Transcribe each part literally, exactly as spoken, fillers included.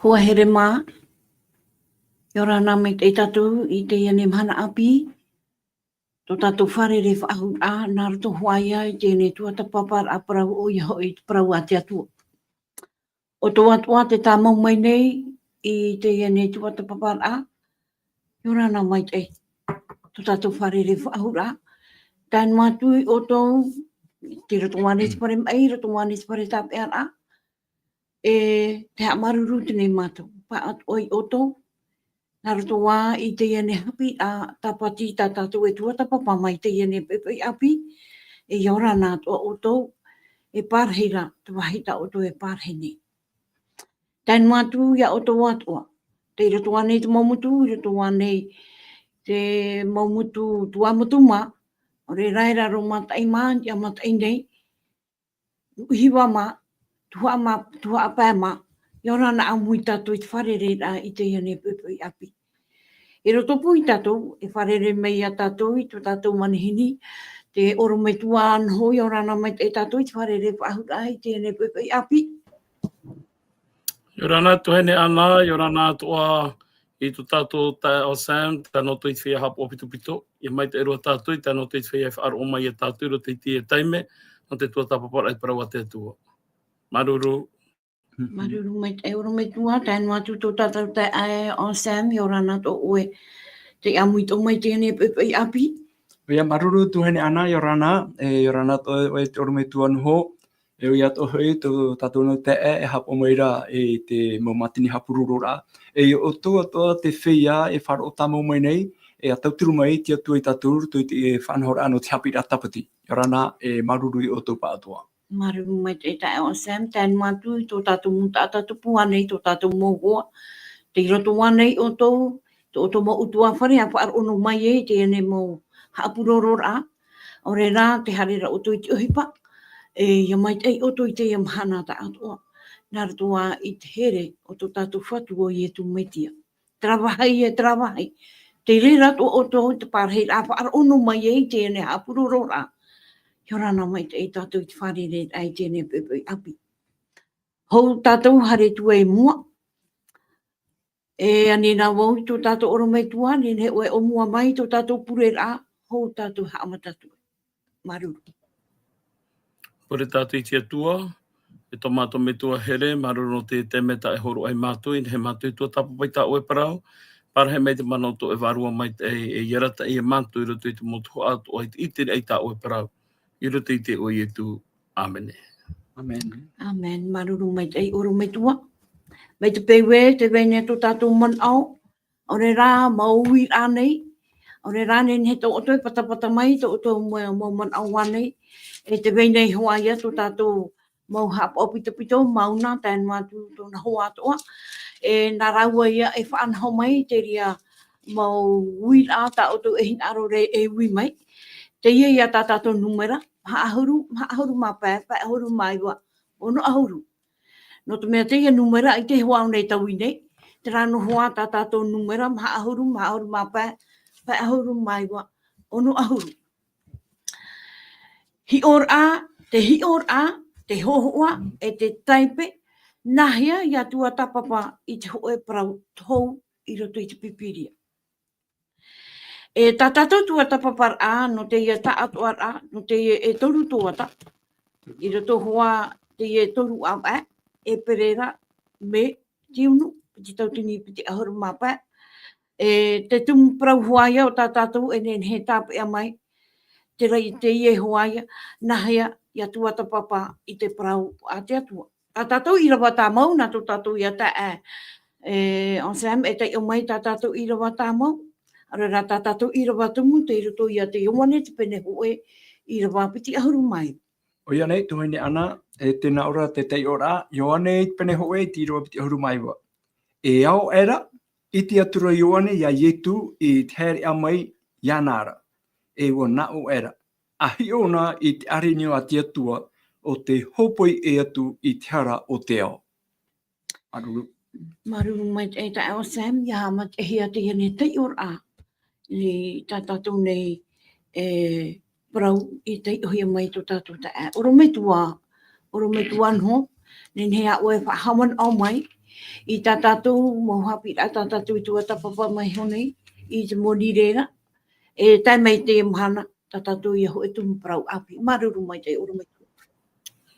Hoa here mā, ʻia ora na maitaʻi tātou i teie nei mahana ʻāpī, tō tātou fārerei faʻahou ra, nā roto hoʻi ia i teie nei tuatāpaparaʻa parau, ʻoia hoʻi te parau a te Atua. ʻO tō atoʻa tē tāmau mai nei i teie nei tuatāpaparaʻa, ʻia ora na maitaʻi, tō tātou fārerei faʻahou ra, tae noa atu ia ʻoutou, tei roto ānei te fare maʻi, roto ānei te fare tāpeʻaraʻa, e te haʻamāuruuru teie nei mātou, pāʻatoʻa ia ʻoutou, nā roto ā i teie nei haʻapiʻiraʻa tāpati tā tātou e tuatāpapa mai teie nei poʻipoʻi ʻāpī, e ʻia ora na atoʻa ʻoutou, e pārahi ra te vāhi tā ʻoutou e pārahi nei. Tae noa atu ia ʻoutou atoʻa, tei roto ānei te mau motu, i roto ānei te mau motu tuamotu mā, ʻaore rā e raro mataʻi mā, ʻia mataʻi nei, nūnahi mā, tuhaʻa mā, tuhaʻa pae mā, ʻia ora na ʻāmui tātou i te fārereiraʻa i teie nei poʻipoʻi ʻāpī. I roto pū ia tātou, e fārerei mai ia tātou i tō tātou manihini, te ʻorometua Noho, ʻia ora na maitaʻi tātou i te fārerei faʻahou ra i teie nei poʻipoʻi ʻāpī. ʻIa ora na tuahine Ana, ʻia ora na atoʻa i tō tātou taeaʻe ʻo Sam, tae noa atu i te feiā haʻapaʻo pitopito, ʻia maitaʻi roa tātou, tae noa atu i te feiā i faʻaroʻo mai ia tātou i roto i teie taime, nō te tuatāpaparaʻa i te parau a te Atua. Māuruuru. Māuruuru maitaʻi ʻorometua, tae noa atu tō tātou taeaʻe ʻo Sam, ʻia ora na atoʻa ʻoe, tei ʻāmui atoʻa mai i teie nei poʻipoʻi ʻāpī. ʻOia, māuruuru tuahine Ana, ʻia ora na, e, ʻia ora na atoʻa ʻoe te ʻorometua Noho, e ʻoia atoʻa hoʻi tō tātou nau taeaʻe e haʻapaʻo mai ra i te mau mātini haʻapurororaʻa. E ia ʻoutou atoʻa te feiā e faʻaroʻo tāmau mai nei, e ʻa tauturu mai te Atua ia tātou i roto i te faʻanahoraʻa nō te haʻapiʻiraʻa tāpati. ʻIa ora na, e māuruuru ia ʻoutou pāʻatoʻa. Māuruuru maitaʻi taeaʻe ʻo Sam, tae noa atu i tō tātou mau taʻata tupu ānei, tō tātou mau hoa. Tei roto ānei ʻoutou, tō ʻoutou mau ʻutuāfare ʻa faʻaroʻo noa mai ai i teie nei mau haʻapurororaʻa. ʻAore rā tē haere ra ʻoutou i te ʻohipa, e ʻia maitaʻi ʻoutou i teie mahana taʻatoʻa, nā roto ā i te here o tō tātou Fatu ʻo Ietu Metia. Terā vāhi e terā vāhi. Tei reira atoʻa ʻoutou i te pārahiraʻa ʻa faʻaroʻo noa mai ai i teie nei haʻapurororaʻa. ʻIa ora na maitaʻi tātou i te fārereiraʻa i teie nei poʻipoʻi ʻāpī. Hou tātou, haere atu i mua. E ani na vau i tō tātou ʻorometua, nehenehe ʻoe e ʻōmua mai i tō tātou pureraʻa, hou tātou e haʻamata atu. Māuruuru. Pure tātou i te Atua, e tō mātou Metua here, māuruuru nō te taime tā ʻoe e hōroʻa ia mātou, i nehenehe mātou e tuatāpapa i tā ʻoe parau, pārahi mai te mana o tō ʻoe Vārua Maitaʻi, e ʻia arataʻi ia mātou i roto i te mau tuhaʻa atoʻa i te ʻiteraʻa i tā ʻoe parau, i roto i te iʻoa o Ietu. ʻĀmene. ʻĀmene. ʻĀmene. Māuruuru maitaʻi ʻorometua. Mai te peu ē, tē vai nei tō tātou manaʻo, ʻaore rā mau uiraʻa nei, ʻaore rā nehenehe tō ʻoutou e patapata mai, tō ʻoutou mau, mau manaʻo ānei, e tē vai nei hoʻi ia tō tātou mau haʻapaʻo pitopito, Mauna, tae noa atu tōna hoa atoʻa, e nā rāua ia e faʻanaho mai i te reira mau uiraʻa tā ʻoutou e hinaʻaro ra e ui mai. Teie ia tā tātou nūmera, maha ʻahuru, maha ʻahuru mā pae, pae ʻahuru mā iva, ono ʻahuru. Nō te mea teie nūmera ʻaita e hoa ʻōna e taui nei, terā noa hoʻi tā tātou nūmera, maha ʻahuru, maha ʻahuru mā pae, pae ʻahuru mā iva, ono ʻahuru. Hiʻoraʻa, te hiʻoraʻa, te hōhoʻa, e te taipe, nāhea ʻia tuatāpapa i te hōʻē parau hou i roto i te Pīpīria. E tā tātou tuatāpaparaʻa, nō teie taʻatoʻaraʻa, nō teie e toru tuata, i roto hoʻi teie e toru ʻāvaʻe, ʻEperēra, Mē, Tiunu, piti tautini, piti ʻahuru mā pae. E te tumu parau hoʻi ia o tā tātou e nehenehe e tāpeʻa mai, terā teie hoʻi ia, nāhea ʻia tuatāpapa i te parau a te Atua. Tā tātou ʻīrava tāmau, nā tō tātou ia taeaʻe, e, Anselme, e taiʻo mai tā tātou ʻīrava tāmau, ʻaore rā tā tātou ʻīrava tumu, tei roto ia te Ioane te pene hōʻē, ʻīrava piti ʻahuru mā iva. ʻOia nei, tuahine Ana, e tē nā ʻō ra te taiʻoraʻa, Ioane te pene hōʻē, te ʻīrava piti ʻahuru mā iva. E ao aʻera, ʻite atu ra Ioane ia Ietu i te haereʻa mai iāna ra. E ʻua nā ʻō aʻera, ʻa hiʻo na i te ʻārenio a te Atua, ʻo tē hōpoi ʻē atu i te hara o te ao. Māuruuru. Māuruuru maitaʻi taeaʻe Sam, ʻia haʻamataʻihia teie nei taiʻoraʻa i tā tātou nei, e, parau i taiʻohia mai tō tātou taeaʻe. ʻOrometua, ʻorometua Noho, nehenehe ā ʻoe e faʻahaʻamanaʻo mai, I tā tātou mau haʻapiʻiraʻa tā tātou i tuatāpapa mai iho nei, i te mau rīrē ra, e tae mai teie mahana, tā tātou ia hoʻi tumu parau ʻāpī. Māuruuru maitaʻi, ʻorometua.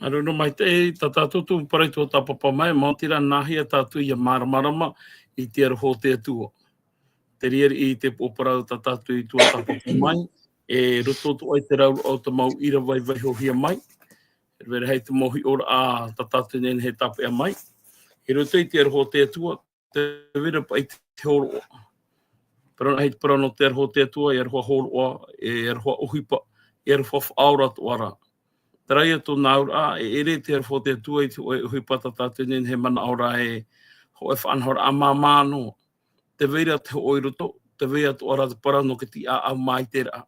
Māuruuru maitaʻi, tā tātou tumu parau i tuatāpapa mai, maoti rā nāhea tātou ia māramarama i te aroha o te Atua. Te reira i te pō parau tā tātou i tuatāpapa mai, e roto atoʻa i te rauraʻa o te mau ʻīrava i vaihohia mai, e rave rahi te mau hiʻoraʻa tā tātou e nehenehe e tāpeʻa mai. I roto i te aroha o te Atua, te reira paʻi te hōroʻa. Parau nā, hei te parau nō te aroha o te Atua, e aroha hōroʻa, e aroha ʻohipa, e aroha faʻaora atoʻa ra. Terā ia tōna auraʻa, e ʻere te aroha o te Atua i te hōʻē ʻohipa tā tātou e nehenehe e manaʻo ra e hōʻē faʻanahoraʻa māmā noa. Te vai ra te hoʻo i roto, te vai atoʻa ra te parau nō te tiʻaʻau maitaʻi ra.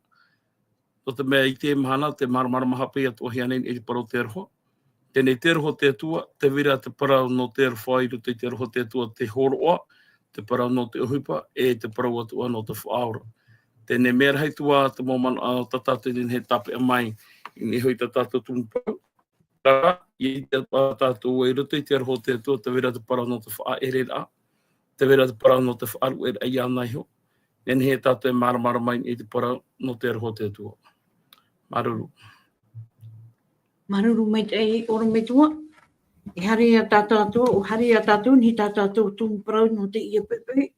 Nō te mea i teie mahana, tē māramarama haʻapiʻi atoʻa hia nei i te parau o te aroha. Teie nei te aroha o te Atua, te vai ra te parau nō te aroha i roto i te aroha o te Atua, te hōroʻa, te parau nō te ʻohipa, e te parau atoʻa nō te faʻaora. Teie nei mea rahi atoʻa te mau manaʻo tā tātou e nehenehe e tāpeʻa mai, i niʻa iho i tā tātou tumu parau. Terā, i te atoʻa tātou i roto i te aroha o te Atua, te vai ra te parau nō te faʻaʻereraʻa, te vai ra te parau nō te faʻaruʻeraʻa iāna iho. E nehenehe tātou e māramarama mai i te parau nō te aroha o te Atua. Māuruuru. Māuruuru maitaʻi, ʻorometua. E haere ia tā tātou, ʻua haere ia tātou, i tā tātou tumu parau nō teie poʻipoʻi.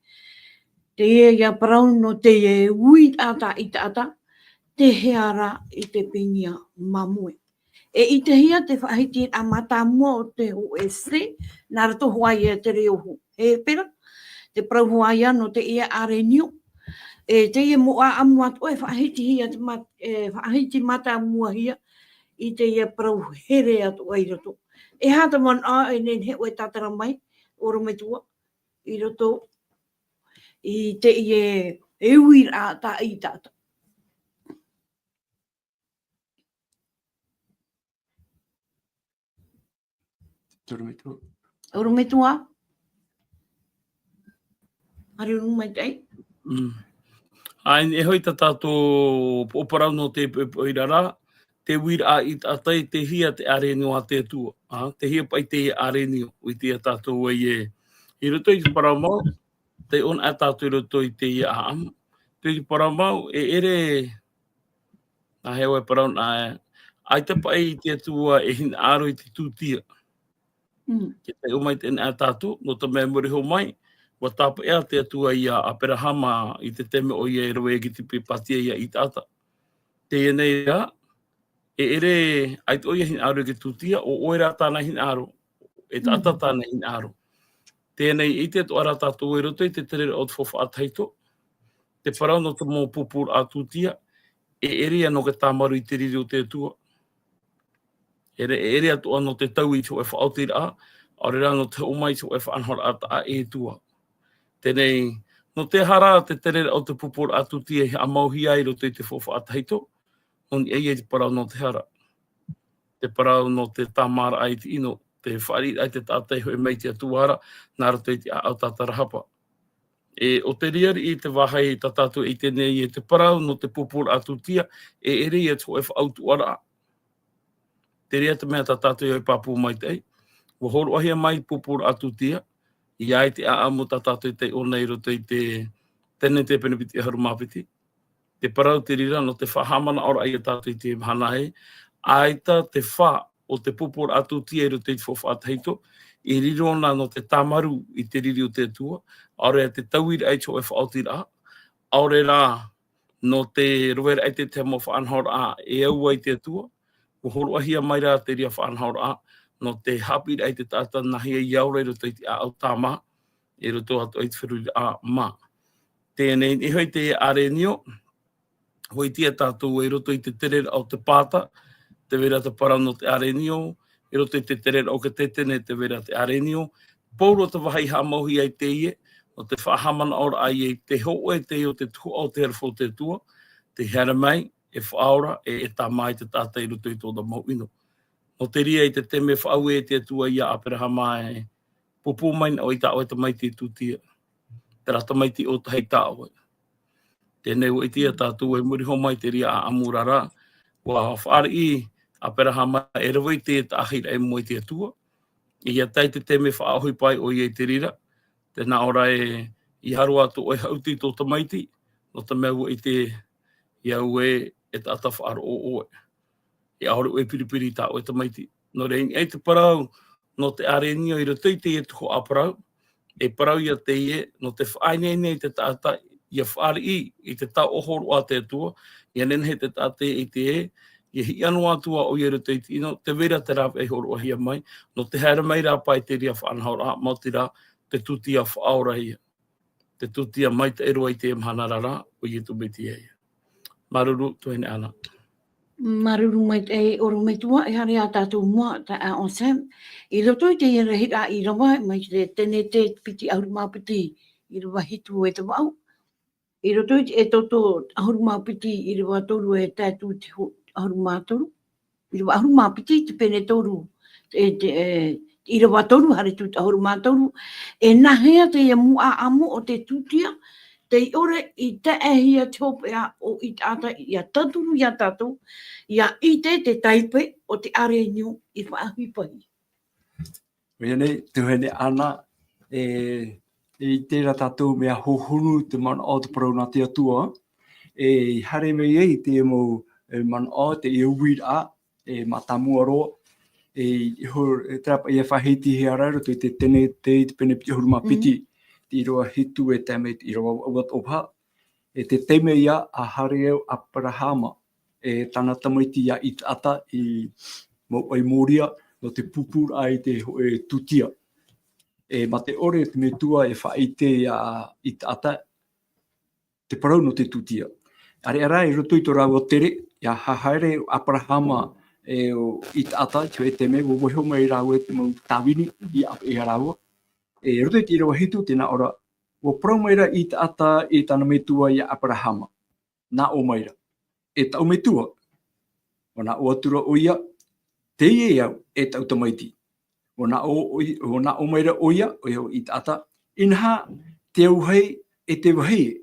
Teie ia parau nō te uiraʻa tā ʻĪtaʻata, tē hea ra i te pinia māmoe. E ʻitehia te faʻahitiraʻa mātāmua o te hōʻē C, nā roto hoʻi ia i te reo hōpera, te parau hoʻi ia nō teie ʻārenio. E teie mau ʻāʻamu atoʻa e faʻahitihia te mā-, e faʻahiti mātāmuahia i teie parau here atoʻa i roto. E aha te manaʻo e nehenehe ʻoe e tātara mai, ʻorometua, i roto i teie uiraʻa tā ʻĪtaʻata? ʻOrometua. ʻOrometua. Māuruuru maitaʻi. Mm. ʻĀ, i niʻa iho i tā tātou pō parau nō te poʻipoʻi ra, te uiraʻa ʻĪtaʻata, tē hea te ʻārenio a te Atua. ʻĀ, tē hea paʻi te ʻārenio, ʻua ʻite ia tātou ē. I roto i te parau mau, tē ʻō na tātou i roto i teie ʻāʻamu. Te parau mau, e ʻere, nā hea ʻoe e parau na, ʻaita paʻi te Atua e hinaʻaro i te tūtia. Mm. Tē taiʻo mai teie nei tātou, nō te mea i muri iho mai, ʻua tāpeʻa te Atua ia ʻĀperahama i te taime ʻoia e rave ai i te pīpātia ia ʻĪtaʻata. Teie nei rā, e ʻere, ʻaita ʻoia e hinaʻaro i te tūtia, ʻo ʻoe rā tāna hinaʻaro, e taʻata Mm. tāna hinaʻaro. Teie nei, ʻite atoʻa ra tātou i roto i te tereraʻa o te faufaʻa tahito, te parau nō te mau pūpūraʻa tūtia, e ʻere ia nō te tāmaru i te riri o te Atua. E ʻere, e ʻere atoʻa nō te taui i te hōʻē faʻaotiraʻa, ʻaore rā nō te hoʻo mai i te hōʻē faʻanahoraʻa taʻa-ʻētua. Teie nei, nō te aha rā te tereraʻa o te pūpūraʻa tūtia i haʻamauhia ai i roto i te faufaʻa tahito, nō niʻa ia i te parau nō te hara. Te parau nō te tāmāraʻa i te ʻino, te fāriʻiraʻa i te taʻata e hoʻi mai i te Atua ra, nā roto i te ʻāʻau tātarahapa. E, ʻo te reira i te vāhi tā tātou e ʻite nei e te parau nō te pūpūraʻa tūtia, e ʻere ia te hōʻē faʻautuʻaraʻa. Te reira te mea tā tātou e pāpū maitaʻi. ʻUa hōroʻahia mai pūpūraʻa tūtia, ʻia ʻite ā, ā, mō tā tātou e taiʻo nei i roto i te, teie nei te pene piti ʻahuru mā piti. Te parau te reira nō te faʻahaʻamanaʻoraʻa ia tātou i te mahana ē, ʻaita te fā o te pūpūraʻa tūtia i roto i te faufaʻa tahito, i riro na nō te tāmaru i te riri o te Atua, ʻaore rā te tauiraʻa i te hōʻē faʻaotiraʻa, ʻaore rā nō te raveraʻa i te tahi mau faʻanahoraʻa e au ai te Atua, ʻua hōroʻahia mai rā te reira faʻanahoraʻa, nō te haʻapiʻiraʻa i te taʻata nāhea ia ora i roto i te ʻāʻau tāmā, i roto atoʻa i te feruriraʻa mā. Teie nei, i niʻa iho i te ʻārenio, ʻua ʻite ia tātou i roto i te tereraʻa o te pāta, tē vai ra te parau nō te ʻārenio, i roto i te tereraʻa o te tetene, tē vai ra te ʻārenio. Pauroa te vāhi i haʻamauhia ai teie, nō te faʻahaʻamanaʻoraʻa ia i te hōʻē teie o te tuhaʻa o te aroha o te Atua, tē haere mai, e faʻaora, e, e tāmā i te taʻata i roto i tōna mau ʻino. Nō te reira i te taime faʻaue e te Atua ia ʻĀperahama ē, pūpū mai na ʻoe i tā ʻoe tamaiti e tūtia. Terā tamaiti ʻōtahi tā ʻoe. Teie nei ʻua ʻite ia tātou i muri iho mai i te reira ʻāʻamu ra, ʻua fāriʻi ʻĀperahama e rave i te taʻahiraʻa i mua i te Atua. ʻIa tae te taime faʻaʻohipa ai ʻoia i te reira, tē nā ʻō ra ē, ʻia haere atu ʻoe haʻuti i tō tamaiti, nō te mea ʻua ʻite iāʻu ē, e taʻata faʻaroʻo ʻoe. E ʻaore ʻoe e piripiri i tā ʻoe tamaiti. Nō reira, i niʻa i te parau nō te ʻĀrēnio i roto i teie tuhaʻa parau, e parau ïa teie, nō te faʻaineine i te taʻata, ʻia fāriʻi i te tauʻaho roa a te Atua, ʻia nehenehe te taʻata e ʻite ē, ʻia hiʻo noa atu ā ʻoia i roto i te ʻino, tē vai ra te rāveʻa i hōroʻahia mai, nō te haere mai rā paʻi i te reira faʻanahoraʻa, maoti rā, te tūtia faʻaorahia. Te tūtia maitaʻi roa i te mahana ra, ʻo Iesu Mesia ïa. Māuruuru, tuahine Ana. Māuruuru maitaʻi, ʻorometua, e haere ā tātou i mua, taeaʻe Sam. I roto i teie rahiraʻa ʻīrava, mai te Tenete piti ʻahuru mā piti, ʻīrava hitu e te vaʻu. I roto i te Exodo ʻahuru mā piti, ʻīrava toru e tae atu i te hu-, ʻahuru mā toru. ʻĪrava ʻahuru mā piti, te pene toru, e, te, e, ʻīrava toru, haere atu i te ʻahuru mā toru, e nāhea teie mūʻa ʻāʻamu o te tūtia, tei ʻore i taehia te hopeʻa o ʻĪtaʻata ʻia tauturu iā tātou, ʻia ʻite te taipe o te ʻĀrēnio i faʻaʻohipa ai. ʻOia nei, tuahine Ana, e, e ʻite ra tātou mea hōhonu te manaʻo o te parau nā te Atua, e, i haere mai ai te mau, e, manaʻo, teie uiraʻa, e, mātāmua roa, e, i ho-, e, terā paʻi e faʻahitihia ra i roto i te Tenete, te pene piti ʻahuru mā piti, te ʻīrava hitu e tae mai te ʻīrava vaʻu atoʻa paha, e te taime ïa a haere ai ʻo Aperahama, e tāna tamaiti iā ʻĪtaʻata i mouʻa i Moria, nō te pūpūraʻa i te hōʻē tūtia. E, mā te ʻore te Metua e faʻaʻite iā ʻĪtaʻata, te parau nō te tūtia. ʻĀreʻa rā, i roto i tō rāua tere, ʻia hahaere ʻo Aperahama e ʻo ʻĪtaʻata, i te hōʻē taime, ʻua vaiiho mai rāua i te mau tāvini, i ʻāpeʻe ia rāua. E, i roto i te ʻīrava hitu, tē nā ʻō ra, ʻua parau mai ra ʻĪtaʻata e tāna Metua iā Aperahama. Nā ʻō mai ra, e taʻu Metua. ʻUa nā ʻō atu ra ʻoia, teie au, e taʻu tamaiti. ʻUa nā ʻō, ʻoi-, ʻua nā ʻō mai ra ʻoia, ʻoia ʻo ʻĪtaʻata, inaha, te auahi e te vahie.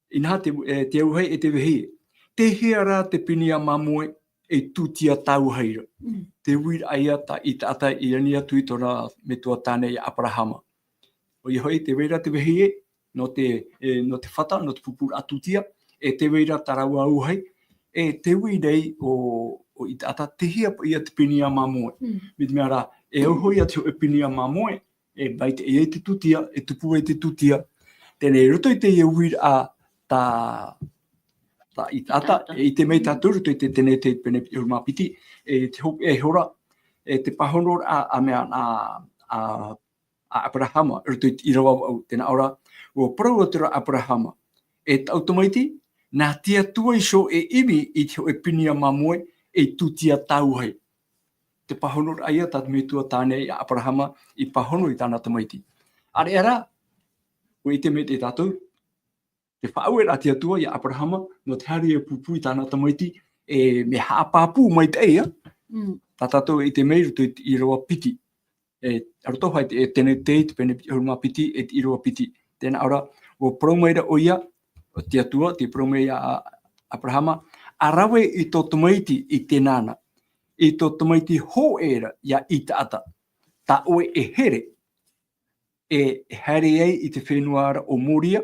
Inaha te, e, te auahi e te vahie. Tei hea rā te pīnia māmoe e tūtia tauahi ra. Mm. Te uiraʻa ïa tā ʻĪtaʻata i ani atu i tōna metua tāne iā Aperahama. ʻOia hoʻi, tē vai ra te vahie, nō te, e, nō te fata, nō te pūpūraʻa tūtia, e tē vai ra tā rāua auahi, e te ui nei ʻo, ʻo ʻĪtaʻata, tei hea paʻi ïa te pīnia māmoe. Mm. Mai te mea rā, e au hoʻi ïa te hōʻē pīnia māmoe, e maitaʻi ai te tūtia, e tupu ai te tūtia. Teie nei, i roto i teie uiraʻa tā, tā ʻĪtaʻata, ʻĪtaʻata. E ʻite mai tātou i roto i te Tenete pene piti ʻahuru mā piti, e te hopeʻa ihora, e te pāhonoraʻa a mea, a, a, a Aperahama, i roto i te ʻīrava vaʻu, tē nā ʻō ra, ʻua parau atu ra Aperahama, e taʻu tamaiti, nā te Atua iho e ʻimi i te hōʻē pīnia māmoe, e tūtia tauahi. Te pāhonoraʻa ïa tā te metua tāne iā Aperahama i pāhono i tāna tamaiti. ʻĀreʻa rā, ʻua ʻite maitaʻi tātou, te faʻaueraʻa a te Atua iā Aperahama, nō te haere e pūpū i tāna tamaiti, e mea haʻapāpū maitaʻi ïa. Mm. Tā tātou e ʻite mai i roto i te ʻīrava piti. E, ʻa roto hoʻi te, e Tenete, te pene piti ʻahuru mā piti, e te ʻīrava piti. Tē nā ʻō ra, ʻua parau mai ra ʻoia, ʻo te Atua, tē parau mai iā Aperahama, ʻa rave i tō tamaiti i teie nei, i tō tamaiti hōʻē ra iā ʻĪtaʻata, tā ʻoe e here, e, e haere ai i te fenua ra ʻo Moria,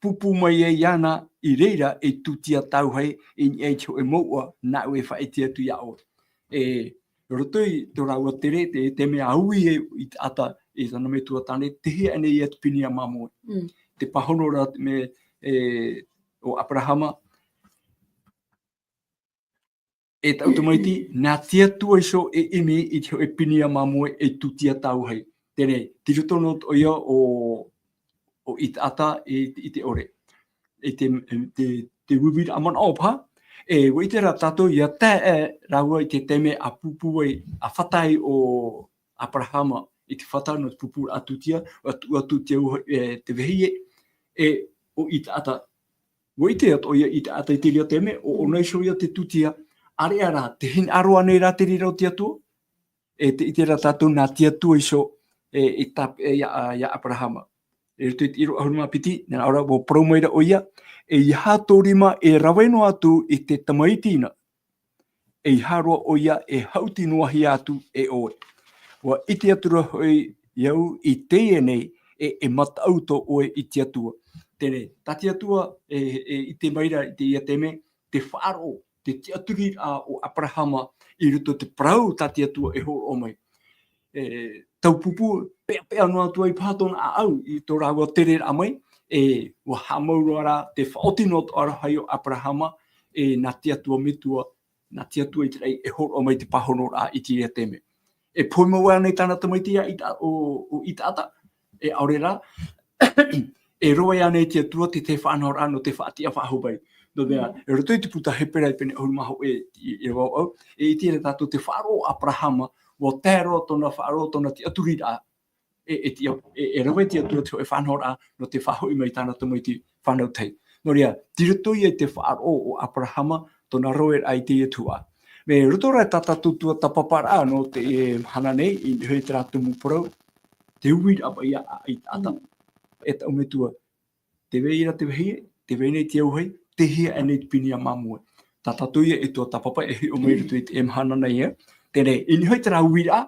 pūpū mai ai iāna i reira ei tūtia tauahi i niʻa i te hōʻē mouʻa nāʻu e faʻaʻite atu iā ʻoe. E, i roto i tō rāua tere, te, te mea ui e ʻĪtaʻata, e tāna metua tāne, tei hea ānei ïa te pīnia māmoe. Mm. Te pāhono ra te mea, e, ʻo Aperahama, e taʻu tamaiti, nā te Atua iho e ʻimi i te hōʻē pīnia māmoe ei tūtia tauahi. Teie nei, tei roto noa atoʻa ïa ʻo, ʻo ʻĪtaʻata i, i te ʻore. I te, te, te uiraʻa manaʻo paha, e, ʻua ʻite rā tātou ʻia tae rāua i te taime a pūpū ai, a fata ai ʻo Aperahama i te fata nō te pūpūraʻa tūtia, ʻua tuʻu atu te au, e, te vahie, e, ʻo ʻĪtaʻata. ʻUa ʻite atoʻa ïa ʻĪtaʻata i te reira taime, ʻo, ʻōna iho ïa te tūtia, ʻāreʻa rā, tē hinaʻaro ānei rā te reira o te Atua? E tē ʻite ra tātou nā te Atua iho, e, i tāpeʻa iā, iā Aperahama. I roto i te ʻīrava ʻahuru mā piti, nā reira, ʻua parau mai ra ʻoia, ʻeiaha tō rima e rave noa atu i te tamaiti na, ʻeiaha roa ʻoia e haʻuti noa hia atu e ʻoe. ʻua ʻite atu ra hoʻi au i teie nei, e, e mataʻu tō ʻoe i te Atua. Teie, tā te Atua, e, e ʻite mai ra i teie taime, te faʻaroʻo, te tiʻaturiraʻa o Aperahama i roto i te parau tā te Atua e hōroʻa mai. E, tau pupu, peʻapeʻa noa atu ai paha tōna ʻāʻau i tō rāua tereraʻa mai, e, ʻua haʻamau roa ra te faʻaoti noa atoʻa ra hoʻi o Aperahama, e, nā te Atua metua, nā te Atua Iteraʻi e hōroʻa mai te pāhonoraʻa i teie taime. E pohe mau ānei tāna tamaiti a Ita-, o, o Itaata, e ʻaore rā, e roaʻa ānei te Atua te, te faʻanahoraʻa nō te faʻatiʻa faʻahou mai. Nō te mea, e roto i te puta Hepera i pene ʻahuru mā hōʻē i, i, i rātou, e ʻite ra tātou te faʻaroʻo o Aperahama, ʻua tae roa tōna faʻaroʻo, tōna tiʻaturiraʻa, e, e tiʻa, e, e rave te Atua te hōʻē faʻanahoraʻa nō te faʻahoʻi mai tāna tamaiti fānau tahi. Nō reira, tei roto ia i te faʻaroʻo o Aperahama, tōna raveraʻa i teie tuhaʻa. Mai roto rā tā tātou tuatāpaparaʻa nō te, e, mahana nei, i niʻa i terā tumu parau, te uiraʻa paʻi a, a Itaata. Mm. E taʻu metua, tē vai ra te vahine, tē vai nei te auahi, tei hea ānei te pīnia māmoe. Tā tātou ia e tuatāpapa e hiʻo mai roto i te, e mahana nei, e. Teie, i niʻa i terā uiraʻa,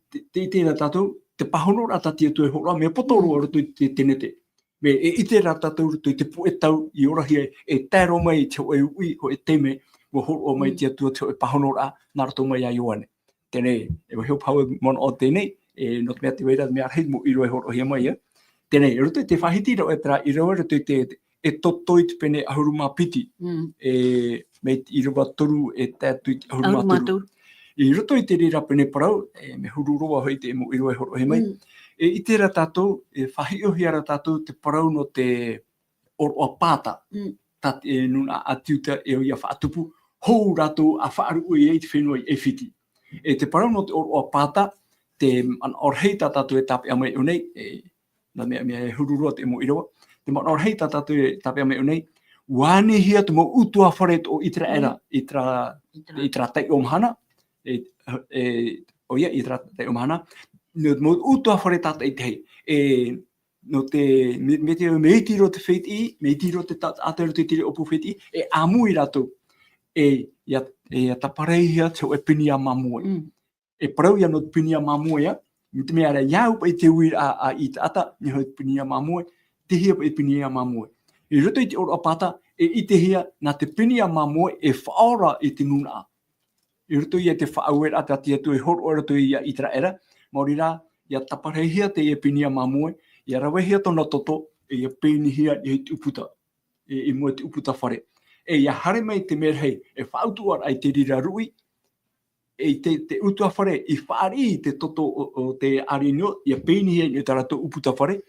te, te, te ʻite ra tātou, te pāhonoraʻa tā te Atua e hōroʻa, mea poto roa roto i te Tenete. Mai e ʻite ra tātou roto i te puʻe tau i orahia, e tae roa mai i te hōʻē uʻi, hōʻē taime, ʻua hōroʻa mai Mm. te Atua te hōʻē pāhonoraʻa, nā roto mai iā Ioane. Teie, e vaiiho paha manaʻo teie, e, nō te mea tē vai ra mea rahi mau ʻīrava e hōroʻahia mai, e. Teie, i roto i te faʻahiti ra e terā ʻīrava, i roto i te, e Exodo i te pene ʻahuru mā piti. Mm. E, mai te ʻīrava toru e tae atu i te ʻahuru mā toru. ʻAhuru mā toru. I roto i te reira pene parau, e, mea huru roa hoʻi te mau ʻīrava e hōroʻahia mai. Mm. E ʻite ra tātou, e faʻahiʻohia ra tātou te parau nō te ʻōroʻa pāta. Mm. Tā te, e, nūnaʻa ʻĀtiuta e ʻo ia faʻatupu, hou rātou a faʻaruʻe ai i te fenua i ʻAifiti. E te parau nō te ʻōroʻa pāta, te manaʻo rahi tā tātou e tāpeʻa mai iho nei, e, nā mea, mea e huru roa te mau ʻīrava. Te manaʻo rahi tā tātou e tāpeʻa mai iho nei, ʻua anihia te mau ʻutuāfare o ʻĪteraʻera, Mm. i terā, I terā. i terā taiʻo mahana, e, e, ʻoia, i terā taiʻo mahana, nō te mau ʻutuāfare tātaʻitahi. E, nō te, mai, mai te, mai te iti roa te fētiʻi, mai te iti roa te ta-, taʻata i roto i te reira ʻōpū fētiʻi, e ʻāmui rātou, e, ʻia, e, ʻia taparaihia te hōʻē pīnia māmoe. Mm. E parau ia nō te pīnia māmoe, ā, mai te mea ra, ʻia au paʻi te uiraʻa a, a Itaata, nō te hōʻē pīnia māmoe, tei hea paʻi te pīnia māmoe. I roto i te ʻōroʻa pāta, e ʻitehia, nā te pīnia māmoe e faʻaora i te nūnaʻa. I roto ia i te faʻaueraʻa tā te Atua i hōroʻa i roto ia ʻĪteraʻera, maori rā, ʻia taparaihia teie pīnia māmoe, ʻia ravehia tōna toto, e ʻia pēnihia i te ʻūputa, e, i mua i te ʻūputa fare. E ʻia haere mai te merahi, e faʻautuʻaraʻa i te reira ruʻi, e i te, te ʻutuāfare i fāriʻi i te toto o, o te ʻāreʻa nō, ʻia pēnihia i tā rātou ʻūputa fare,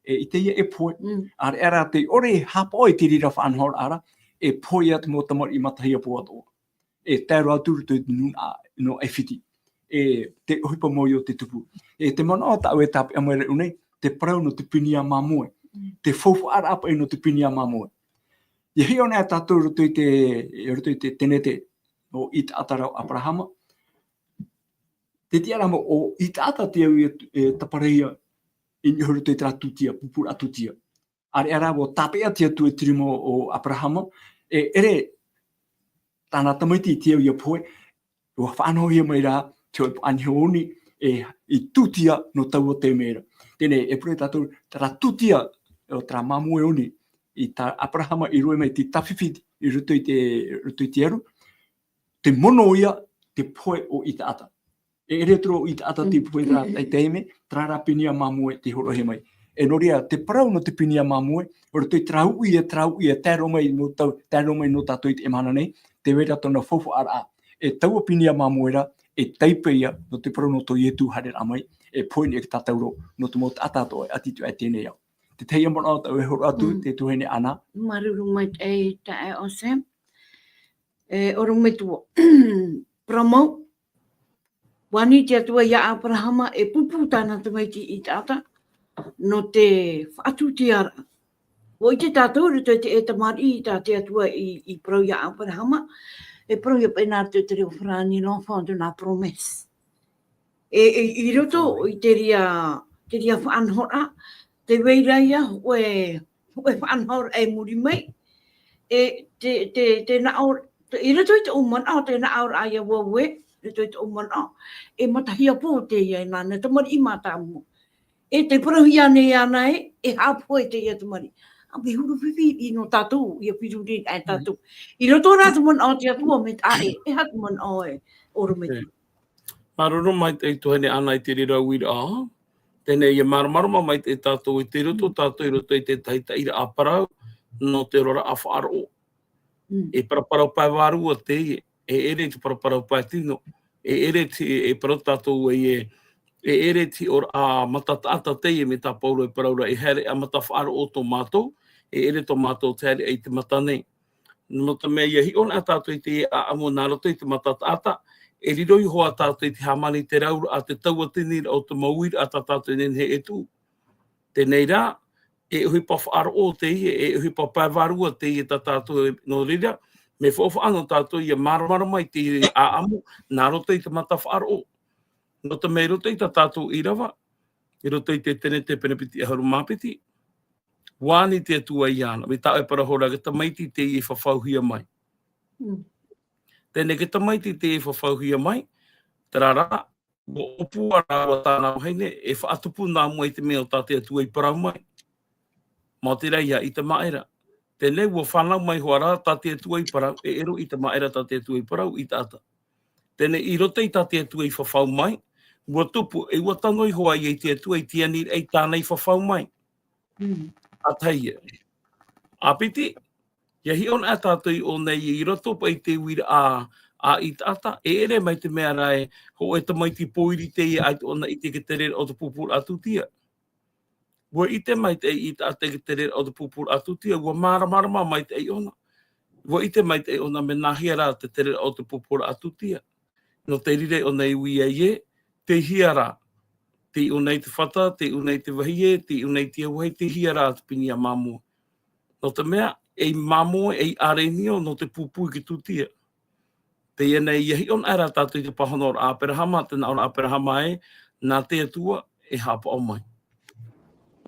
e, i teie e pohe. Mm. ʻĀreʻa rā tē ʻore e haʻapaʻo i te reira faʻanahoraʻa ra, e pohe ia te mau tamariʻi matahia pō atoʻa. E tae roa atu i roto i te nūnaʻa nō ʻAifiti. E te ʻohipa mau o te tupu. E te manaʻo tāʻu e tāpeʻa mai ra iho nei, te parau nō te pīnia māmoe. Mm. Te faufaʻaraʻa paʻi nō te pīnia māmoe. ʻIa hiʻo nei tātou i roto i te, i roto i te Tenete o Itaata rā ʻo Aperahama. Tē tiʻa ra mau ʻo Itaata te au e, e taparahi ia i niʻa i roto i terā tūtia, pupuraʻa tūtia. ʻĀreʻa rā ʻua tāpeʻa te Atua i te rima o Aperahama, e ʻere tāna tamaiti i te au ʻia pohe, ʻua faʻanahohia mai rā te hōʻē paʻaniho oni, e, i tūtia nō taua taime ra. Teie, e pure tātou, terā tūtia, o terā māmoe oni, i tā Aperahama i roaʻa mai te tāfifi i roto i te, roto i te aru, te mono ia, te pohe o Itaata. E ʻere atu ra ʻo Itaata te Mm. pohe i terā taime, terā rā pīnia māmoe tei hōroʻahia mai. E nō reira, te parau nō te pīnia māmoe, i roto i terā uʻi, e terā uʻi, e tae roa mai nō tau, tae roa mai nō tātou i teie mahana nei, tē vai ra tōna faufaʻaraʻa. E taua pīnia māmoe ra, e taipe ia, nō te parau nō tō Ietu haereraʻa mai, e pohe nei e tātou roa, nō te mau taʻata atoʻa e ʻati atu i teie nei ao. Te tahi manaʻo tāʻu e hōroʻa atu, Mm. te tuahine Ana. Māuruuru maitaʻi, e, taeaʻe Sam. E, ʻorometua. Parau mau, ʻua ani te Atua ia Aperahama e pupu tāna tamaiti Itaata, nō te faʻatūtiaraʻa. ʻUa ʻite tātou, i roto i te, e tamariʻi tā te Atua i, i parau ia Aperahama, e parau ia paʻi nā roto i te reo farāni, l'enfant de la promesse. E, e, i roto i te reira, te reira faʻanahoraʻa, tē vai ra ia, hōʻē, hōʻē faʻanahoraʻa i muri mai, e, te, te, te naʻo, te, i roto i te ʻū manaʻo, te naʻo ra ia ʻua ue, te, te, te, e matahiapo teie nā, nā tamariʻi mātāmua. E tē parauhia nei ana e, e haʻapohe teie tamariʻi. ʻA, mea huru fifi i nō tātou, ʻia firu nei ai tātou. I roto rā te manaʻo o te Atua, mea taʻa ʻē, e aha te manaʻo e ʻorometua. Māuruuru maitaʻi tuahine Ana i te reira uiraʻa. Teie nei, ʻia māramarama maitaʻi tātou i te roto tātou i roto i te tahitaʻiraʻa parau, nō te oraraʻa faʻaroʻo. Mm. E paraparau pae vārua teie, e ʻere i te paraparau pae tino, e ʻere te, e parau tātou e, e ʻere te oraraʻa mata taʻata teie, mai tā Pauro e parau ra, e haere ʻa mata faʻaroʻo tō mātou, e ʻere tō mātou te haere i te mata nei. Nō te mea ʻia hiʻo na tātou i te ʻāʻamu nā roto i te mata taʻata, e riro iho ā tātou i te hāmani i te rauraʻa, te tauatini o te mau uiraʻa tā tātou e nehenehe e tuʻu. Teie rā, e ʻohipa faʻaroʻo teie, e ʻohipa pae vārua teie tā tātou, nō reira, mea faufaʻa nō tātou ʻia māramarama i te ʻāʻamu nā roto i te mata faʻaroʻo. Nō te mea i roto i tā tātou ʻīrava, i roto i te Tenete pene piti ʻahuru mā piti, ʻua ani te Atua iāna, mai tā ʻoe e parau ra, e tamaiti teie i fafauhia mai. Mm. Teie nei, e tamaiti teie i fafauhia mai, terā rā, ʻua ʻōpua rāua tāna vahine, e faʻatupu nā mua i te mea o tā te Atua i parau mai. Maoti rā ïa Itamaʻera. Teie nei, ʻua fānau mai hoʻi rā tā te Atua i parau, e ʻere Itamaʻera tā te Atua i parau, i taʻata. Teie nei, i roto i tā te Atua i fafau mai, ʻua tupu, e ʻua tano iho ā ïa i te Atua i te aniraʻa i tāna i fafau mai. Mm. ʻA tahi ïa. ʻA piti, ʻia hiʻo na tātou i ʻō nei i roto paʻi i te uiraʻa a, a i taʻata, e ʻere mai te mea rā e, hōʻē tamaiti pōiri teie ʻaita ʻōna i ʻite i te tereraʻa o te pūpūraʻa tūtia. ʻUa ʻite maitaʻi i taʻata i te tereraʻa o te pūpūraʻa tūtia, ʻua māramarama maitaʻi ʻōna. ʻUa ʻite maitaʻi ʻōna mea nāhea rā te tereraʻa o te pūpūraʻa tūtia. Nō te reira ʻōna i ui ai ē, tei hea rā. Tei ʻō nei te fata, tei ʻō nei te vahie, tei ʻō nei te auahi, tei hea rā te pinia māmoe. Nō te mea, ei māmoe, ei ʻarenio, nō te pūpū i te tūtia. Teie nei, ʻia hiʻo na rā tātou i te pāhono ra Aperahama, tē nā ʻō ra Aperahama ē, nā te Atua e haʻapaʻo mai.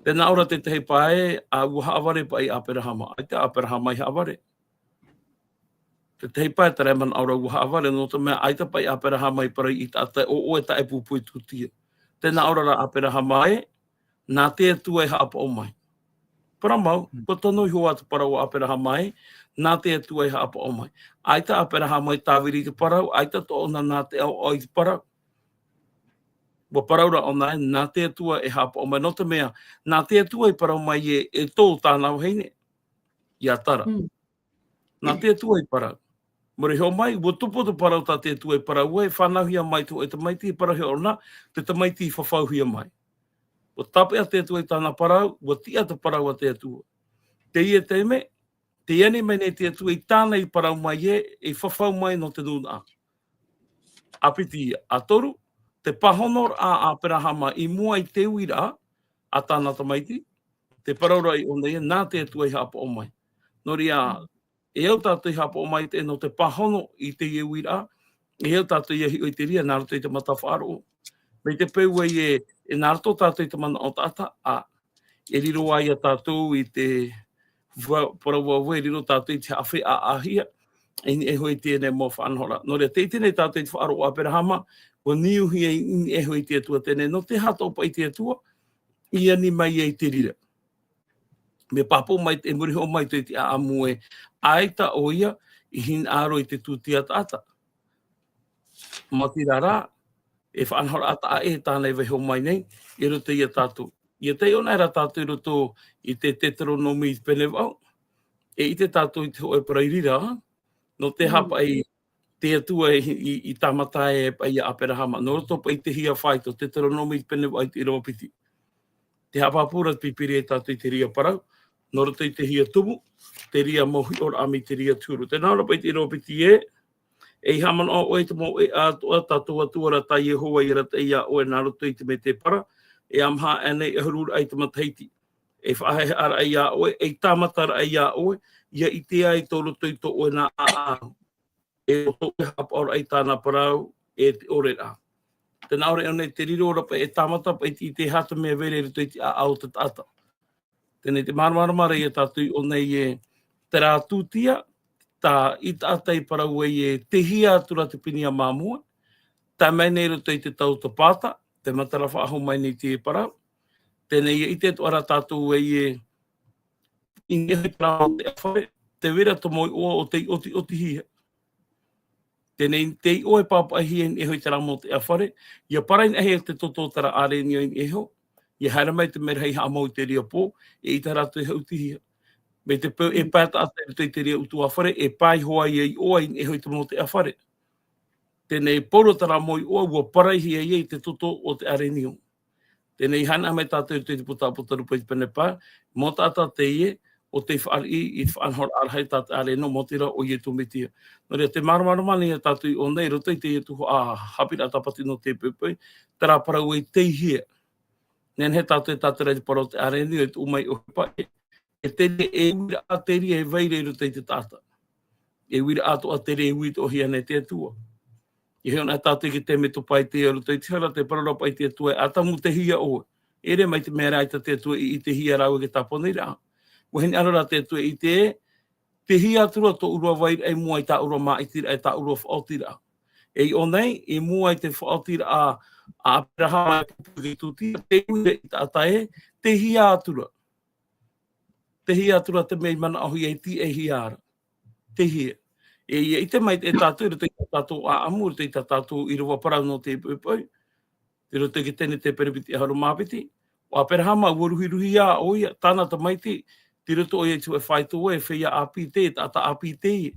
Tē nā ʻō ra te tahi pae, ʻa ʻua haʻavare paʻi Aperahama, ʻaita Aperahama i haʻavare. Te tahi pae, terā e manaʻo ra ʻua haʻavare, nō te mea ʻaita paʻi Aperahama i parau i taʻata ʻo ʻoe taʻe pūpū i tūtia. Tē nā ʻō ra Aperahama ē, nā te Atua e haʻapaʻo mai. Parau mau, Mm. ʻua tano iho ā te parau a Aperahama ē, nā te Atua e haʻapaʻo mai. ʻAita Aperahama i tāviri i te parau, ʻaita atoʻa ʻōna nā te aʻoaʻo i te parau. ʻUa parau ra ʻōna ē, nā te Atua e haʻapaʻo mai. Nō te mea, nā te Atua i parau mai ē, e tō tāna vahine. ʻIa Tara. Mm. Nā te Atua i parau. Mea riro mai, ʻua tupu te parau tā te Atua i parau ai, fānauhia mai te hōʻē tamaiti, parauhia ʻōna, te tamaiti i fafauhia mai. ʻUa tāpeʻa te Atua i tāna parau, ʻua tiʻa te parau a te Atua. Teie taime, tei ani mai nei te Atua i tāna i parau mai ē, e fafau mai nō te nūnaʻa. ʻA piti, ʻa toru, te pāhonoraʻa a Aperahama i mua i te uiraʻa a tāna tamaiti, te parau ra i ʻō nei, nā te Atua i haʻapaʻo mai. Nō reira, e au tātou i haʻapaʻo mai te, nō te pāhono i teie uiraʻa, e au tātou ʻia hiʻo i te reira, nā roto i te mata faʻaroʻo. Mai te peu ē, e, e nā roto tātou i te manaʻo taʻata, ʻa, e riro ai ā tātou i te va-, parau vau ē, e riro tātou i te haʻafeʻaʻahia, i niʻa iho i teie nei mau faʻanahoraʻa. Nō reira, tē ʻite nei tātou i te faʻaroʻo a Aperahama, ʻua niuhia i niʻa iho i te Atua teie nei, nō te aha atoʻa paʻi te Atua, i ani mai ai te reira. Mea pāpū mai, e muri iho mai te, te ʻāʻamu ē, ʻaita ʻoia i hinaʻaro i te tūtia taʻata. Maoti rā, e faʻanahoraʻa taʻa ʻē tāna i vaiiho mai nei, i roto ia tātou. ʻIa taiʻo na rā tātou i roto i te Teuteronome pene vaʻu, e ʻite tātou i te hōʻē parau i reira, nō te Mm. aha paʻi te Atua i, i, i tāmata ai paʻi ia Aperahama, nō roto paʻi i te hia faito, Teuteronome pene vaʻu i te ʻīrava piti. Tē haʻapāpū ra te Pīpīria ia tātou i te reira parau, nō roto i te hia tumu, te reira mau hiʻoraʻa mai te reira te huru. Tē nā ʻō ra paʻi te ʻīrava piti ē, ʻEiaha manaʻo ʻoe i te mau ʻēʻa atoʻa, tā tō Atua ra tā Iehova i arataʻi ia ʻoe nā roto i te mētēpara, e ʻāmaha aʻe nei ʻahuru raʻa i te matahiti. E faʻahaʻehaʻa raʻa ia ʻoe, ei tāmata raʻa ia ʻoe, ʻia ʻite ai tō roto i tō ʻoe nā ʻāʻau. E ʻo tō ʻoe haʻapaʻoraʻa i tāna parau, e te ʻore ra. Tē nā ʻō ra ʻōna i te riro ra paʻi e tāmata paʻi i te, i te aha te mea vera i roto i te ʻāʻau o te taʻata. Teie nei te māramarama ra ia tātou i ʻō nei ē, terā tūtia, tā, i taʻata i parau ai ē, tei hea atu ra te pinia māmoe, Tae mai nei i roto i te tau o te pāta, te matara faʻahou mai nei te parau. Teie nei, ʻia ʻite atoʻa ra tātou ē, i niʻa iho i terā mau teʻa fare, tē vai ra te mau iʻoa ʻo tei ʻotiʻotihia. Teie nei, te iʻoa e pāpaʻihia i niʻa iho i terā mau teʻa fare, ʻia parainaʻihia te toto o terā ʻārenio i niʻa iho, ʻia haere mai te merahi haʻamau i te reira pō, eʻita rātou e haʻutihia. Mai te peu e pae taʻata i roto i te reira ʻutuāfare, e pae iho ai e iʻoa i niʻa iho i te mau teʻa fare. Teie nei, pauroa terā mau iʻoa, ʻua paraihia ia i te toto o te ʻārenio. Teie nei, haʻamanaʻo mai tātou i roto i te puta ʻāpōsetolo Paita pene pae, mau taʻata teie, ʻo tei fāriʻi i te faʻanahoraʻa rahi tā te ʻārenio, maoti rā ʻo Iesu Mesia. Nō reira, tē māramarama nei tātou i ʻō nei, i roto i teie tuhaʻa haʻapiʻiraʻa tāpati nō te poʻipoʻi, terā parau ē, teihia. Nehenehe tātou e tātara i te parau o te ʻārenio, e tuʻu mai ʻohipa, e, e te reira e uiraʻa te reira e vai ra i roto i te taʻata. E uiraʻa atoʻa te reira e uiraʻahia nei e te Atua. E hiʻo na tātou i te taime topa i te, i roto i te hara, tē parau ra paʻi te Atua ē, ʻĀtamu, teihia ʻoe. ʻEʻere mai te mea ra ʻaita te Atua i ʻitehia rāua i te tāponiraʻa. ʻUa hinaʻaro rā te Atua e ʻite ē, teihia atu ra tō ʻoe vairaʻa i mua i tā ʻoe māʻitiraʻa, i tā ʻoe faʻaotiraʻa. E i ʻō nei, i mua i te faʻaotiraʻa a ʻĀperahama e pupu i te tūtira, tē uira i te taʻata ē, teihia atu ra. Teihia atu ra te mea i manaʻohia, i tīaʻihia ra. Teihia. E, ʻia ʻite maitaʻi tātou, i roto i tā tātou ʻāʻamu, i roto i tā tātou ʻīrava parau nō te poʻipoʻi, i roto i te Tenete perepiti ʻahuru mā piti, ʻo ʻĀperahama, ʻua ruhiruhia ʻoia, tāna tamaiti, tei roto ʻoia i te hōʻē faito ē, feiā ʻāpī teie, taʻata ʻāpī teie.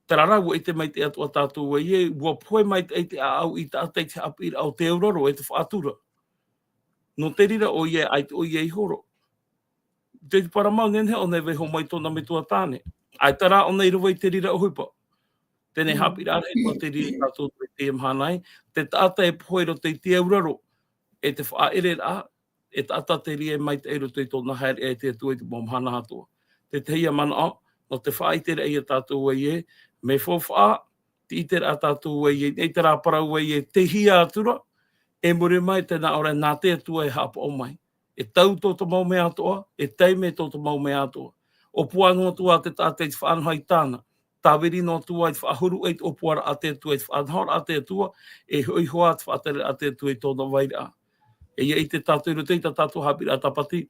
Terā rā, ʻua ʻite maitaʻi atoʻa tātou ē, ʻua pohe maitaʻi te ʻāʻau i te taʻata i te haʻapiʻiraʻa o te auraro, e te faʻatura. Nō te reira ʻoia, ʻaita ʻoia i horo. Te parau mau, nehenehe ʻōna e vaiiho mai tōna metua tāne. ʻAita rā ʻōna i rave i te reira ʻohipa. Teie nei, haʻapiʻiraʻa rahi atoʻa te reira tātou i teie mahana ē, te taʻata e pohe i roto i te auraro, e te faʻaʻereraʻa, e taʻata te reira e maitaʻi i roto i tōna haereʻa e te Atua i te mau mahana atoʻa. Te tahi ïa manaʻo, nō te faʻaʻiteraʻa ia tātou ē, mea faufaʻa, te ʻiteraʻa tātou ē, i terā parau ē, teihia atu ra, e muri mai, tē nā ʻō ra, nā te Atua e haʻapaʻo mai. E tau tō te mau mea atoʻa, e taime tō te mau mea atoʻa. ʻŌpua noa atu ā te taʻata i te faʻanaho i tāna. Tāviri noa atu ā i te faʻahuru i te ʻōpuaraʻa a te Atua, i te faʻanahoraʻa a te Atua, e hoʻi iho ā te faʻatereraʻa a te Atua i tōna vairaʻa. E ʻia ʻite tātou i roto i tā tātou haʻapiʻiraʻa tāpati,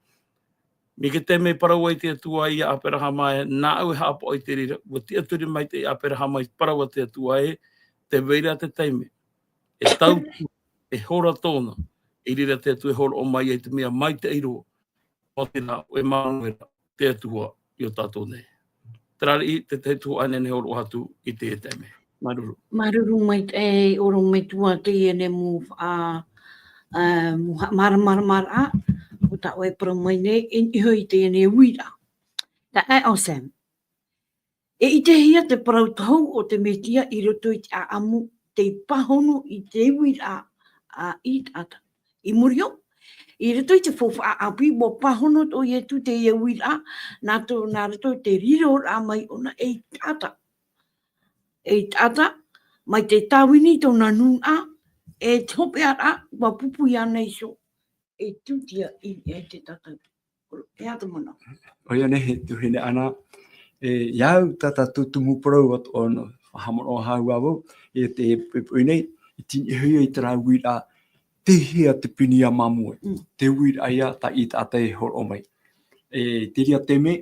mai te taime e parau ai te Atua ia ʻĀperahama ē, nāʻu e haʻapaʻo i te reira, ʻua tiʻaturi maitaʻi ʻĀperahama i te parau a te Atua ē, tē vai ra te taime. E tau, e hora tōna, i reira te Atua e hōroʻa mai ai te mea maitaʻi roa. Maoti rā, ʻo Emanuera, te Atua i ō tātou nei. Terā riʻi te tahi tuhaʻa e nehenehe e hōroʻa atu i teie taime. Māuruuru. Māuruuru maitaʻi, ʻorometua, teie nei mau faʻa-, ā, mau haʻamāramaramaraʻa, ʻo tā ʻoe e parau mai nei, i niʻa iho i teie nei uiraʻa. Taeaʻe Sam. E ʻitehia te parau tohu o te Mesia i roto i te ʻāʻamu, tei pāhono i te uiraʻa a ʻĪtaʻata. I muri iho, i roto i te faufaʻa ʻāpī, ʻua pāhono atoʻa Iesu i teie uiraʻa, nā tō, nā roto i te riroraʻa mai ʻōna ei taʻata. Ei taʻata, mai te tāvini i tōna nūnaʻa, e te hopeʻaraʻa, ʻua pupu iāna iho, e tūtia i, i te taʻata. E aha te manaʻo? ʻOia nei, e tuahine Ana, e, ʻia au tā tātou tumu parau atoʻa nō, faʻahaʻamanaʻo hoʻi vau, i te poʻipoʻi nei, i te niʻa iho i terā uiraʻa, teihea te Pīnia Māmoe. Mm. Te uiraʻa ia tā ʻĪtaʻata e hōroʻa mai. E, te reira taime,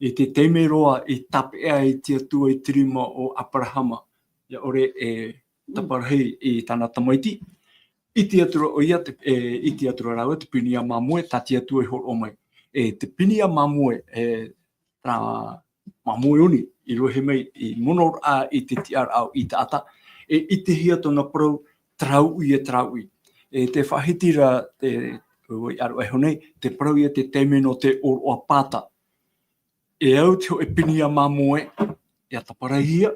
i te taime roa i tāpeʻa ai te Atua i te rima o ʻĀperahama, ʻia ʻore e taparahi i tāna tamaiti, ʻite atu ra ʻoia te, e, ʻite atu ra rāua te Pīnia Māmoe, tā te Atua e hōroʻa mai. E, te Pīnia Māmoe, e, terā māmoe oni, i rohe mai, i monoraʻa i te tiʻaraʻa o ʻĪtaʻata, e ʻitehia tōna parau, terā uʻi, e terā uʻi. E, tē faʻahiti ra te, ʻoe i ʻaroʻa iho nei, te parau ia te taime nō te ʻōroʻa pāta. E au te hōʻē Pīnia Māmoe, ʻia taparahihia,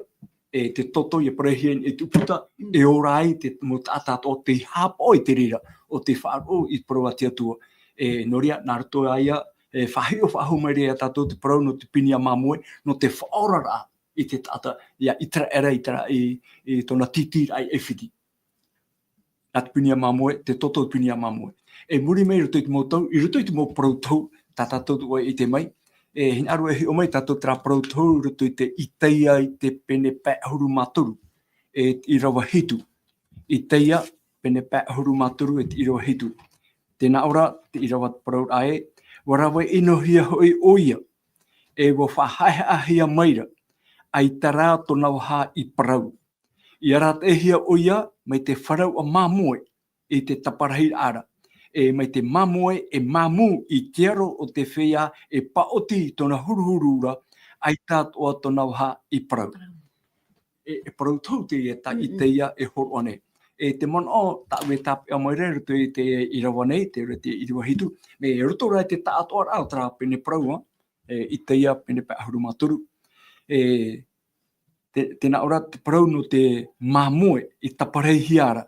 e te toto ʻia parahihia i te ʻūputa, e ora ai te mau taʻata atoʻa tei haʻapaʻo i te reira, ʻo tei faʻaroʻo i te parau a te Atua. E, nō reira, nā roto ia, e, faʻahiʻo faʻahou mai ra ia tātou te parau nō te Pīnia Māmoe, nō te faʻaoraraʻa i te taʻata, ia ʻĪteraʻera i terā, i, i tōna tītīraʻa i ʻAifiti. Nā te Pīnia Māmoe, te toto Pīnia Māmoe. E muri mai i roto i te mau tau, i roto i te mau parau tohu, tā tātou ʻua ʻite mai, e hinaʻaro e hiʻo mai tātou terā parau tohu, i roto i te Isaia i te pene pae ʻahuru mā toru, e ʻīrava hitu. Itaia, pene pae ʻahuru mā toru e te ʻīrava hitu. Tē nā ʻō ra te ʻīrava te parau ra ē, ʻua rave ʻinohia hoʻi ʻoia, e ʻua faʻahaʻehaʻehia mai ra, ʻaita rā tōna vaha i parau. I arataʻihia ʻoia mai te fanauʻa māmoe i te taparahiraʻa ra, e mai te māmoe e māmū i te aro o te feiā e paʻoti i tōna huruhuru ra, ʻaita atoʻa tōna vaha i parau. E, e parau tohu teie tā Itaia e hōroʻa nei. E te manaʻo, tāʻu e tāpeʻa mai ra i roto i te ʻīrava nei, te, te ʻīrava hitu, mai roto rā i te taʻatoʻaraʻa o terā pene parau, e, Itaia pene pae ʻahuru mā toru. E, te, tē nā ʻō ra te parau nō te māmoe i taparahihia ra.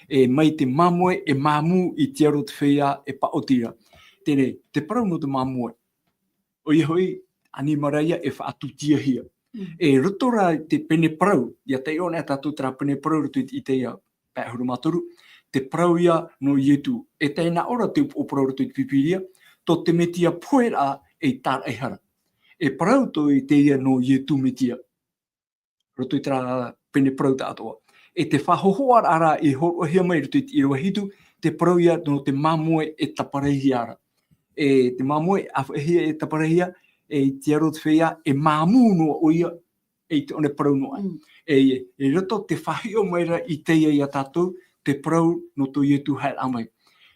E mai te māmoe e māmū i te aro o te feiā e paʻoti ra. Teie, te parau nō te māmoe. ʻOia hoʻi, ʻanimara ïa e faʻatūtiahia. E roto rā i te pene parau, ʻia taiʻo anaʻe tātou terā pene parau i roto i te Itaia pae ʻahuru mā toru, te parau ïa nō Ietu. E tē nā ʻō ra te upoʻo parau i roto i te Pīpīria, tō te Metia poheraʻa ei tāraʻehara. E parau tō teie nō Ietu Metia. Roto i terā pene parau taʻatoʻa. E te faʻahōhoʻaraʻa rā i hōroʻahia mai i roto i te ʻīrava hitu, te parau ïa nō te māmoe e taparahihia ra. E te māmoe ʻāfaʻihia e taparahihia, e i te aro o te feiā, e māmū noa ʻoia, e i te ʻō nei parau noa. E, e roto te faʻahiʻo mai ra Itaia iā tātou, te parau nō tō Ietu haereraʻa mai.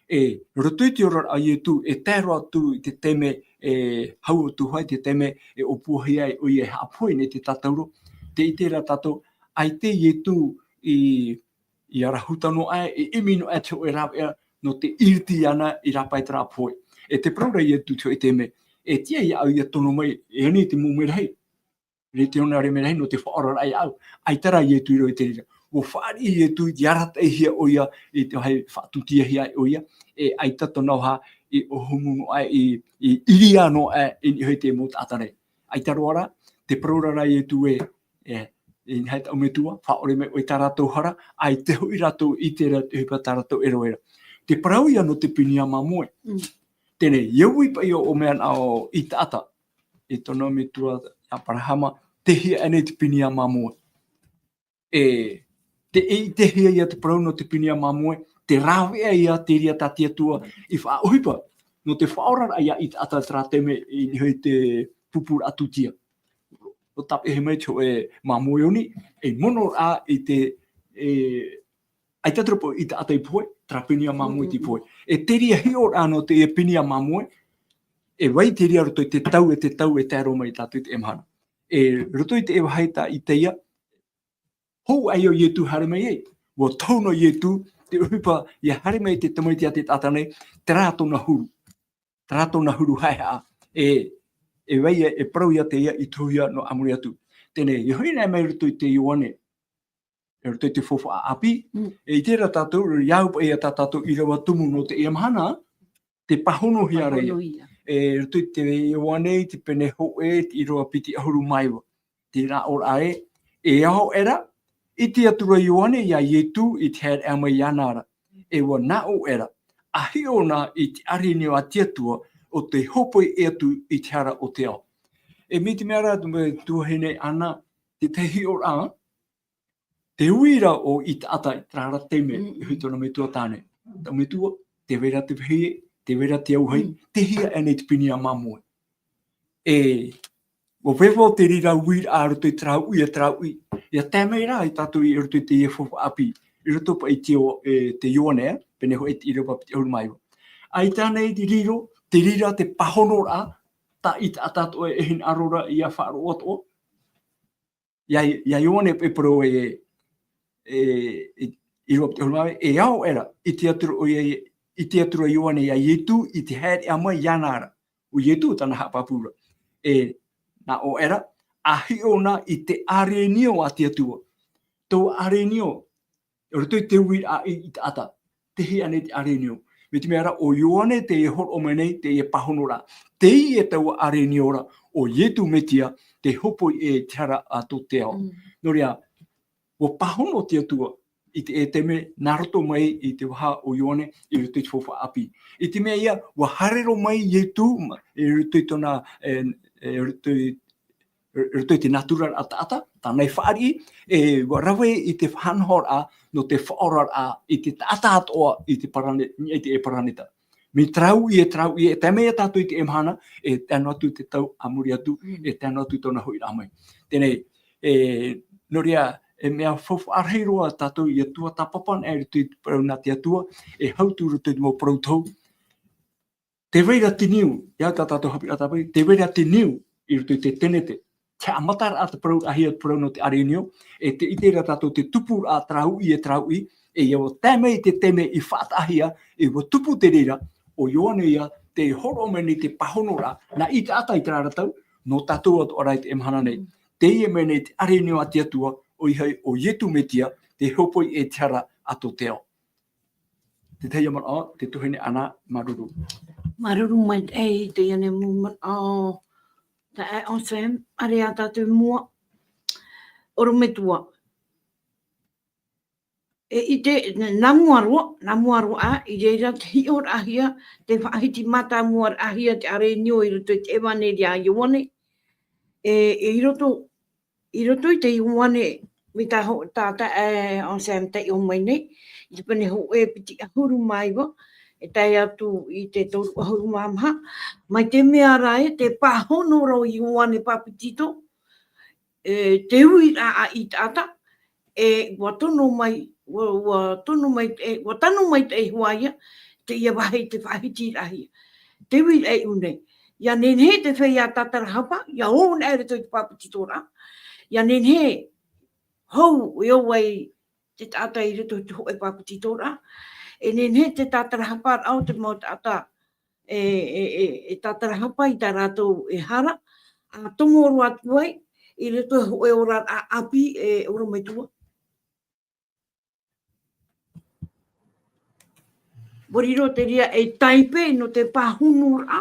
E roto i te oraraʻa o Ietu, e tae roa atu i te taime, e hau atu hoʻi te taime e ʻōpuahia ai ʻoia e haʻapohe nei te tātauro, tē ʻite ra tātou, ʻaita Ietu i, i arahuta noa aʻe, i ʻimi noa aʻe te hōʻē rāveʻa nō te iriti iāna i rāpae terā pohe. E te parau ra Ietu te hōʻē taime, e tiʻa iāʻu ʻia tono mai, e ani te mau merahi. Rite ʻōna ra merahi nō te faʻaoraraʻa iāʻu. ʻAita rā Ietu i roto i te reira. ʻUa fāriʻi Ietu i arataʻihia ʻoia, i te vāhi faʻatūtiahia ʻoia, e ʻaita tōna vaha i ʻōhumu noa aʻe, i, i ʻiriā noa aʻe i niʻa i te mau taʻata nei. ʻAita roa rā, te parau ra Ietu ē, e, e, hai taʻu metua, faʻaʻore mai ʻoe i tā rātou hara, ʻaita hoʻi rātou i ʻite ra te ʻohipa tā rātou e rave ra. Te parau ïa nō te pīnia māmoe. Teie, ʻia ui paʻi ʻō mea nā ʻō i taʻata, e tōna metua Aperahama, tei hea aʻenei te pīnia māmoe. E, te, e, tei hea ïa te parau nō te pīnia māmoe, te rāveʻa ïa te reira tā te Atua i faʻaʻohipa, nō te faʻaoraraʻa ïa i taʻata terā taime i niʻa i te pūpūraʻa tūtia. ʻUa tāpeʻahia mai te hōʻē māmoe oni, ei mono rā i te, e, ʻaita terā paʻi i taʻata i pohe, terā pīnia māmoe tei pohe. E te reira hiʻoraʻa nō te pīnia māmoe, e vai te reira roto i te tau, e te tau e tae roa mai tātou i teie mahana. E roto i te vāhi tā Itaia, hou aʻe ʻo Ietu haere mai ai, ʻua tohu noa Ietu, te ʻohipa ʻia haere mai te tamaiti a te taʻata nei, terā tōna huru. Terā tōna huru haʻehaʻa. E, e vai, e parau ïa teie i tohuhia nō a muri atu. Teie, ʻia hoʻi anaʻe mai roto i te Ioane, e roto i te faufaʻa ʻāpī, e ʻite ra tātou, ʻia au paʻi ïa tā tātou ʻīrava tumu nō teie mahana, tē pāhonohia ra ïa. E roto i te Ioane, te pene hōʻē, te ʻīrava piti ʻahuru mā iva. Tē nā ʻō ra ē, e aʻo aʻera, ʻite atu ra Ioane iā Ietu i te haereʻa mai iāna ra. E ʻua nā ʻō aʻera, ʻa hiʻo na i te ʻārenio a te Atua, ʻo tē hōpoi ʻē atu i te hara o te ao. E mai te mea ra, te mea tuahine Ana, te tahi hiʻoraʻa, te ui ra ʻo i taʻata i terā ra taime, i tōna metua tāne. Tō metua, tē vai ra te vāhi, tē vai ra te auahi, tei hea aʻenei te pīnia māmoe. E, ʻua vaiiho te reira uiraʻa i roto i terā uʻi, e terā uʻi. ʻIa tae mai rā ia tātou i roto i teie faufaʻa ʻāpī. I roto paʻi i te Io-, e, te Ioane, pene hōʻē te ʻīrava piti ʻahuru mā iva. ʻAita nei te riro, te reira te pāhonoraʻa, tā i taʻata atoʻa e hinaʻaro ra ʻia faʻaroʻo atoʻa. Iā, iā Ioane e parau e, e, e, ʻīrava piti ʻahuru mā iva, e aʻo aʻera, ʻite atu ra ʻoia, ʻite atu ra Ioane iā Ietu i te haereʻa mai iāna ra. ʻO Ietu tāna haʻapāpū ra. E nā ʻō aʻera, ʻa hiʻo na i te ʻārenio a te Atua. Taua ʻārenio, i roto i te uiraʻa i, i taʻata. Tei hea aʻenei te ʻārenio. Mai te mea ra, ʻo Ioane tē hōroʻa mai nei, teie pāhonoraʻa. Teie taua ʻārenio ra, ʻo Ietu Metia, tē hōpoi ʻē i te hara a tō te ao. Nō reira, ʻua pāhono te Atua i te, e te mea nā roto mai i te vaha o Ioane i roto i te faufaʻa ʻāpī. I te mea ïa, ʻua haere roa mai Ietu, ma-, i roto i tōna, e, e, i roto i i roto i te nātura a taʻata, tāna e fāriʻi, e ʻua rave i te faʻanahoraʻa, nō te faʻaoraraʻa i te taʻata atoʻa i te parane-, i te paraneta. Mea tāuʻi, e tāuʻi, e tae mai ia tātou i teie mahana, e tae noa atu te tau a muri atu, Mm. e tae noa atu tōna hoʻiraʻa mai. Teie nei, e, nō reira, e mea faufaʻa rahi roa tātou ʻia tuatāpapa anaʻe i roto i te parau nā te Atua, e hau atu i roto i te mau parau tohu. Tē vai ra te niu, ʻia tā tātou haʻapiʻiraʻa tāpaʻi, tē vai ra te niu i roto i te tenete. Te haʻamataraʻa te parauraʻahia, te parau nō te ʻārenio, e tē ʻite ra tātou te tupuraʻa tāuʻi, e tāuʻi, e ʻia tae mai te taime i faʻataʻahia, e ʻua tupu te reira, ʻo Ioane ia, tē hōroʻa mai nei te pāhonoraʻa, nā ʻĪtaʻata i terā ra tau, nō tātou atoʻa ra i teie mahana nei. Teie mai nei te ʻārenio a te Atua, ʻoia hoʻi ʻo Ietu Metia, tē hōpoi i te hara a tō te ao. Te tahi manaʻo, te tuahine Ana, māuruuru. Māuruuru maitaʻi i teie nei mau manaʻo, taeaʻe Anselme, ʻāreʻa tātou i mua, ʻorometua. E, i te, nā mua roa, nā mua roa, i reira te hiʻoraʻahia, te faʻahiti mātāmuaraʻahia te ʻārenio i roto i te ʻevaneria a Ioane. E, e i roto, i roto i te Ioane, mai tā ho-, tā, tā, e, Anselme taiʻo mai nei, i te pene hōʻē piti ʻahuru mā iva, e tae atu i te toru ʻahuru mā maha, mai te mea ra ē, te pāhono ra ʻo Ioane Pāpetito, e, te uiraʻa a ʻĪtaʻata, e, ʻua tono mai, ʻua, ʻua tono mai, e, ʻua tano mai te Iehova ia, teie vāhi te faʻahitiraʻahia. Te uiraʻa i ʻō nei. ʻIa nehenehe te feiā tātarahapa, ʻia ō anaʻe i roto i te pāpetitoraʻa. ʻIa nehenehe hou e ō ai te taʻata i roto i te hōʻē pāpetitoraʻa. E nehenehe te tātarahaparaʻa o te mau taʻata e, e, e, e tātarahapa i tā rātou e hara, ʻa tomo roa atu ai, i roto i te hōʻē oraraʻa ʻāpī, e ʻorometua. ʻUa riro te reira ei taipe nō te pāhonoraʻa,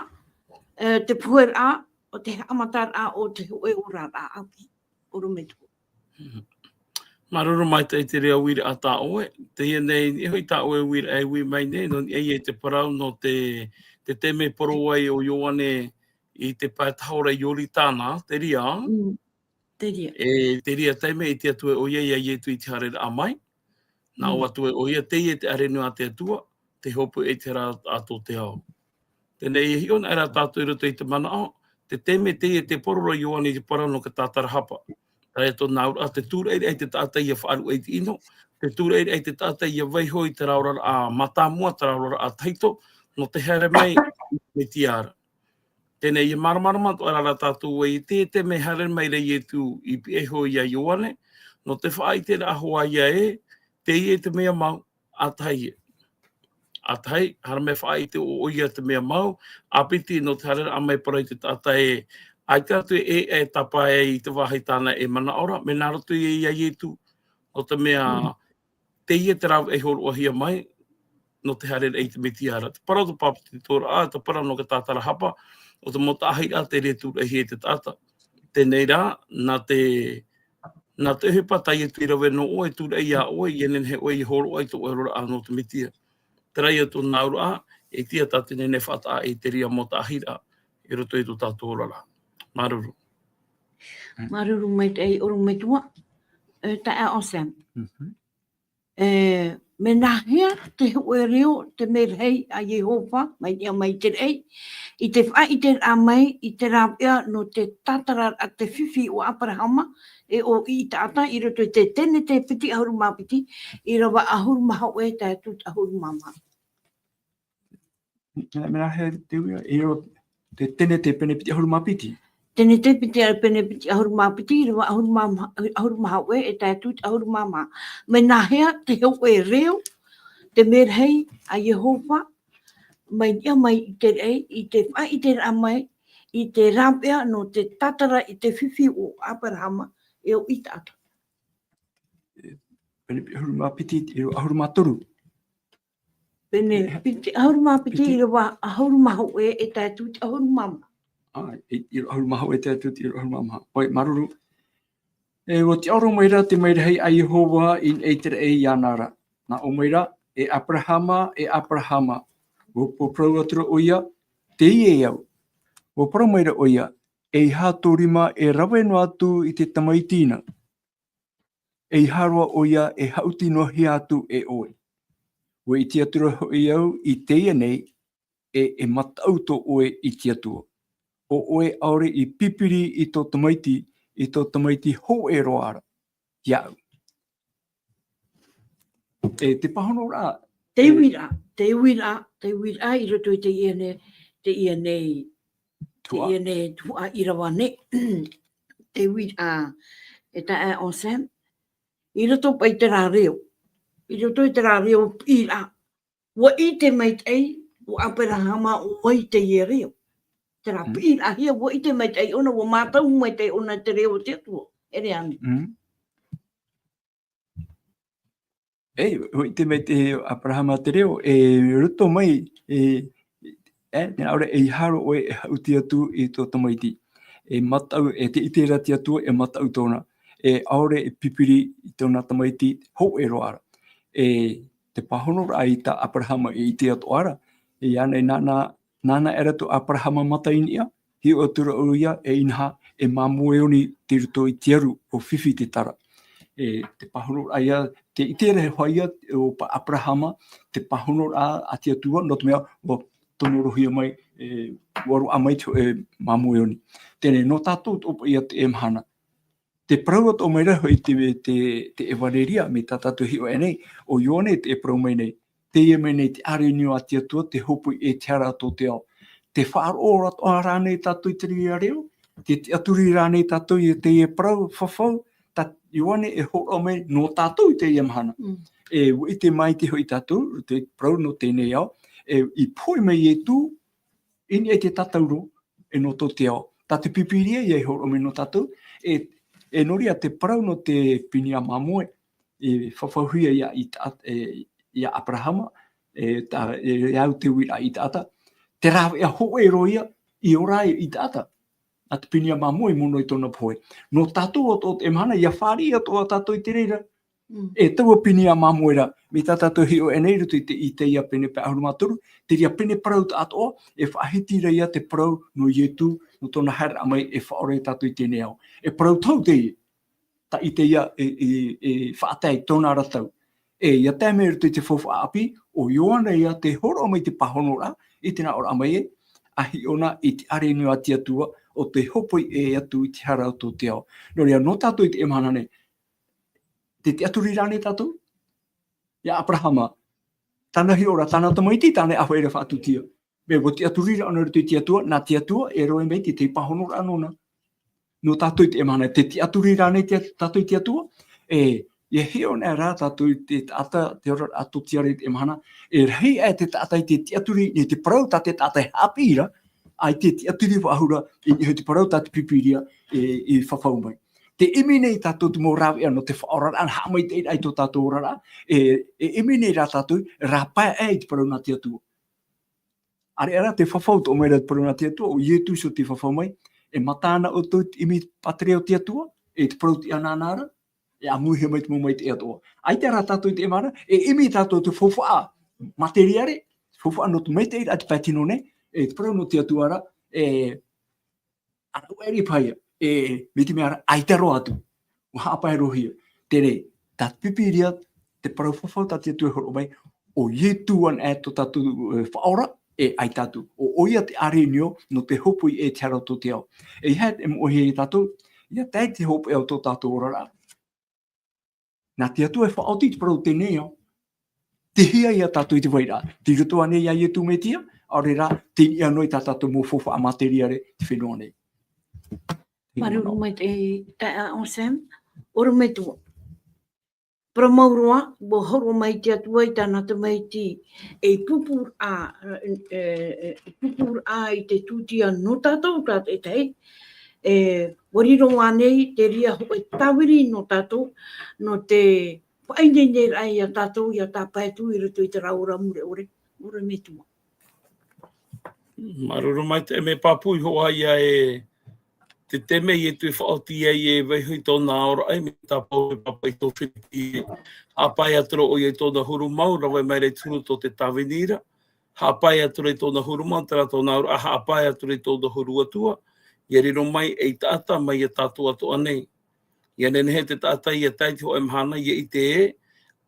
e, te poheraʻa, o te haʻamataraʻa o te hōʻē oraraʻa ʻāpī, ʻorometua. Māuruuru maitaʻi i te reira uiraʻa tā ʻoe. Teie nei, e hoʻi tā ʻoe uiraʻa e ui mai nei, nō niʻa i te parau nō te, te taime e poro ai ʻo Ioane i te pae tahora i Ioritana, te reira. Mm. Te reira. E, te reira taime i ʻite atu ai ʻoia ia Ietu i te haereraʻa mai. Nā ʻō Mm. atu ai ʻoia, teie te ʻārenio a te Atua, tē hōpoi i te hara a tō te ao. Teie nei e hiʻo anaʻe ra tātou i roto i te manaʻo, te taime teie tē poro ra ʻo Ioane i te parau nō te tātarahapa. Terā ia tōna auraʻa, te tūraʻi i te taʻata ʻia faʻaruʻe i te ʻino, te tūraʻi i te taʻata ʻia vaiiho i terā oraraʻa mātāmua, terā oraraʻa tahito, nō te haere mai i te Mesia ra. Teie nei e māramarama atoʻa ra tātou ē, i te, te mea haere mai ra Ietu i pihaʻi iho ia Ioane, nō te faʻaʻiteraʻa hoʻi ia ē, teie te mea mau, ʻa tahi ē. ʻA tahi, haere mai faʻaʻite ʻo, ʻoia te mea mau, ʻāpiti nō te haereraʻa mai parau i te taʻata ē, ʻaita atu e, e tapa ai i te vāhi tāna e manaʻo ra, mea nā roto ia ia Ietu, nō te mea, Mm. teie te rāveʻa i hōroʻahia mai, nō te haereraʻa i te Mesia ra. Te parau o te pāpetitoraʻa, te parau nō te tātarahapa, ʻo te mau taʻahiraʻa te reira e tūraʻihia e te taʻata. Teie nei rā, nā te, nā te ʻohipa tā Ietu i rave nō ʻoe, e tūraʻi ia ʻoe, ʻia nehenehe ʻoe ʻia hōroʻa i tō ʻoe oraraʻa nō te Mesia. Terā ia tōna auraʻa, e ʻite tātou e nehenehe e faʻataʻa i te reira mau taʻahiraʻa, i roto i tō tātou oraraʻa. Māuruuru. Māuruuru maitaʻi ʻorometua, e, taeaʻe Anselme. Mhm. E, mea nāhea te hōʻē reo, te merahi a Iehova, mai niʻa mai i te raʻi, i te faʻaʻiteraʻa mai, i te rāveʻa nō te tātararaʻa, te fifi o Aperahama, e ʻo ʻĪtaʻata, i roto i te Tenete piti ʻahuru mā piti, ʻīrava ʻahuru mā hōʻē, tae atu i te ʻahuru mā maha. Mea, mea nāhea te uiraʻa, i roto i te Tenete pene piti ʻahuru mā piti. Tenete piti, pene piti ʻahuru mā piti, ʻīrava ʻahuru mā, ʻahuru mā hōʻē, e tae atu i te ʻahuru mā maha. Mea nāhea te hōʻē reo, te merahi a Iehova, mai niʻa mai i te raʻi, i te faʻaʻiteraʻa mai, i te rāveʻa nō te tātara i te fifi o Aperahama, e ʻo ʻĪtaʻata. Pene piti ʻahuru mā piti, ʻīrava ʻahuru mā toru. Pene piti ʻahuru mā piti, piti. ʻĪrava ʻahuru mā hōʻē, e tae atu i te ʻahuru mā maha. ʻĀ, i, ʻīrava ʻahuru mā hōʻē, e tae atu i te ʻīrava ʻahuru mā maha. ʻOia, māuruuru. E, ʻua tiʻaoro mai ra te merahi a Iehova i, i te raʻi iāna ra. Nā ʻō mai ra, "E Aperahama, e Aperahama." ʻUa, ʻua parau atu ra ʻoia, "Teie au." ʻUa parau mai ra ʻoia, ʻEiaha tō rima e rave noa atu i te tamaiti na. ʻEiaha roa ʻoia e haʻuti noa hia atu e ʻoe. ʻUa ʻite atu ra hoʻi au i teie nei, e, e mataʻu tō ʻoe i te Atua. ʻO ʻoe ʻaore i pipiri i tō tamaiti, i tō tamaiti hōʻē roa ra, iāʻu. E te pāhonoraʻa, Te e uiraʻa, te uiraʻa, te uiraʻa i roto i teie nei, teie nei, Tuhaʻa. teie nei tuhaʻa ʻīrava nei. Te uiraʻa, e taeaʻe Sam, i roto paʻi i terā reo. I roto i terā reo piʻiraʻa. ʻUa ʻite maitaʻi, ʻo Aperahama ʻo vai teie reo. Terā Mm. piʻiraʻahia, ʻua ʻite maitaʻi ʻōna, ʻua mātau maitaʻi ʻōna te reo o te Atua. E reo ana. Mm. E, ʻua ʻite maitaʻi ʻo Aperahama te reo, e roto mai, e, e, tēnā ʻaore ʻeiaha roa ʻoe e haʻuti atu i tō tamaiti. E mataʻu, e te ʻite ra te Atua, e mataʻu tōna. E ʻaore e pipiri i tōna tamaiti hōʻē roa ra. E te pāhonoraʻa i tā Aperahama i ʻite atoʻa ra, e ana e nāna, nāna aʻera tō Aperahama mata i niʻa, hiʻo atu ra ʻoia, e inaha, e māmoe ʻoni tei roto i te aru ʻo fifi te tara. E te pāhonoraʻa ia, te ʻite ra hoʻi ia, ʻo pa-, Aperahama, te pāhonoraʻa a te Atua, nō te mea, ʻua tonohia mai, e, ʻua roaʻa mai te, e, māmoe ʻoni. Teie nei, nō tātou atoʻa paʻi ia teie mahana. Te parau atoʻa mai ra hoʻi te, te, te ʻevaneria, mai tā tātou hiʻo aʻe nei, ʻo Ioane tē parau mai nei. Teie mai nei te ʻārenio a te Atua, tē hōpoi i te hara o tō te ao. Tē faʻaroʻo atoʻa ra nei tātou i te reira reo, tē tiʻaturi ra nei tātou i teie parau fafau, tā Ioane e hōroʻa mai nō tātou i teie mahana. Mm. E, ʻua ʻite maitaʻi hoʻi tātou, te parau nō teie nei ao, e, i pohe mai Ietu, i niʻa i te tātauro, e nō tō te ao. Tā te Pīpīria ia e hōroʻa mai nō tātou, e, e nō reira te parau nō te pīnia māmoe, e fafauhia ia i ta-, e, ia Aperahama, e, tā, e, e au te uiraʻa i taʻata. Te rāveʻa hōʻē roa ia, i ora ai i taʻata. Nā te pīnia māmoe i mono i tōna pohe. Nō tātou atoʻa teie mahana, ʻia fāriʻi atoʻa tātou i te reira. Mm. E taua pīnia māmoe ra, mai tā tātou hiʻo aʻe nei i roto i te Isaia pene pae ʻahuru mā toru, te reira pene parau atoʻa, e faʻahiti ra ia te parau nō Ietu, nō tōna haereraʻa mai, e faʻaora ia tātou i teie nei ao. E parau tau teie, tā Isaia e, e, e faʻatae i tōna ra tau. E, ʻia tae mai i roto i te faufaʻa ʻāpī, ʻo Ioane ia tē hōroʻa mai te pāhonoraʻa, i te nāʻōraʻa mai ē, ʻa hiʻo na i te ʻārenio a te Atua, ʻo tē hōpoi ʻē atu i te hara o tō te ao. Nō reira, nō tātou i teie mahana nei, tē tiʻaturi ra nei tātou? Ia Aperahama, tāna hiʻoraʻa, tāna tamaiti, tāna e ʻāfaʻi ra faʻatusia. Mea ʻua tiʻaturi ra ʻōna i roto i te Atua, nā te Atua, e rave maitaʻi te pāhonoraʻa nōna. Nō tātou i teie mahana, tē tiʻaturi ra nei te, tātou i te Atua? E, ʻia hiʻo na rā tātou i te taʻata, te oraraʻa tōtiare i teie mahana, e rahi aʻe te taʻata i te tiʻaturi, i te parau tā te taʻata e haʻapiʻi ra, ʻaita e tiʻaturi faʻahou ra, i niʻa i te parau tā te Pīpīria, e, i fafau mai. Tē ʻimi nei tātou te mau rāveʻa nō te faʻaoraraʻa, haʻamaitaʻiraʻa i tō tātou oraraʻa, e, e ʻimi nei rā tātou, rāpae aʻe i te parau nā te Atua. ʻĀreʻa rā tē fafau atoʻa mai ra te parau nā te Atua, ʻo Ietu iho tē fafau mai, e mata na ʻoutou i te ʻimi pātireia o te Atua, e te parau tiʻa nāna ra, e ʻāmuihia mai te mau maitaʻi atoʻa. ʻAita rā tātou i teie mahana, e ʻimi tātou te faufaʻa materiare, faufaʻa nō te maitaʻiraʻa i te pae tino nei, e te parau nō te Atua ra, e ʻAreʻa ʻoe e riʻi paha ia, e, mai te mea ra, ʻaita roa atu. ʻUa haʻapae roa hia. Teie, tā te Pīpīria, te parau fafau tā te Atua e hōroʻa mai, ʻo Ietu anaʻe tō tātou, e, faʻaora, e ʻaita atu. ʻO, ʻoia te ʻārenio, nō tē hōpoi ʻē i te hara o tō te ao. E ʻeiaha e moʻehia ia tātou, ʻia tae i te hopeʻa o tō tātou oraraʻa. Nā te Atua e faʻaoti i te parau o teie nei ao. Tei hea ia tātou i te vairaʻa? Tei roto ānei ia Ietu Metia, ʻaore rā, tei niʻa noa i tā tātou mau faufaʻa materiare i te fenua nei. Māuruuru maitaʻi, e, taeaʻe Sam, ʻorometua. Parau mau roa, ʻua hōroʻa mai te Atua i tāna tamaiti, e pupūraʻa, e, e, e pupūraʻa i te tūtia nō tātou tātaʻitahi, e, ʻua riro ānei te reira hōʻē tāviri nō tātou, nō te faʻaineine ai ia tātou, ʻia tāpae atu i roto i terā ora mure ʻore, ʻorometua. Māuruuru maitaʻi, e mea pāpū iho ā ia e te taime Ietu e faʻaoti ai e vaiiho i tōna aoraʻi, mai te tāpae o te Pāpā i tō Filipi. Haʻapae atu ra ʻoia i tōna huru mau, rave mai ra i te huru tō te tāvini ra. Haʻapae atu ra i tōna huru mau, terā tōna aoraʻi, haʻapae atu ra i tōna huru atua, ʻIa riro mai ei taʻata mai iā tātou atoʻa nei. ʻIa nehenehe te taʻata ʻia tae i te hōʻē mahana, ʻia ʻite ē,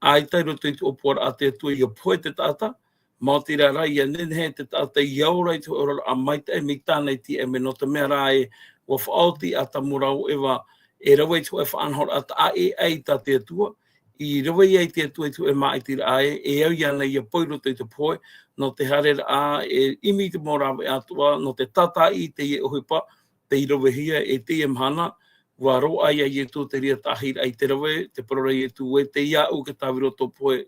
ʻaita i roto i te ʻōpuaraʻa a te Atua ʻia pohe te taʻata, maoti rā rā, ʻia nehenehe te taʻata ʻia ora i te hōʻē oraraʻa maitaʻi mai tāna i te ʻēʻa, nō te mea rā ē, ʻua faʻaoti ʻo Atamu rā ʻo Eva, e rave i te hōʻē faʻanahoraʻa taʻeʻae tā te Atua, i rave ai te Atua i te hōʻē māʻitiraʻa ē, e au iāna ʻia pohe i roto i te pohe, nō te haereraʻa, e ʻimi i te mau rāveʻa atoʻa, nō te tātaʻi i teie ʻohipa, tei ravehia, e teie mahana, ʻua roaʻa iā Ietu te reira taʻahiraʻa i te rave, tē parau ra Ietu ē, tei iāʻu e tāviri tō pohe,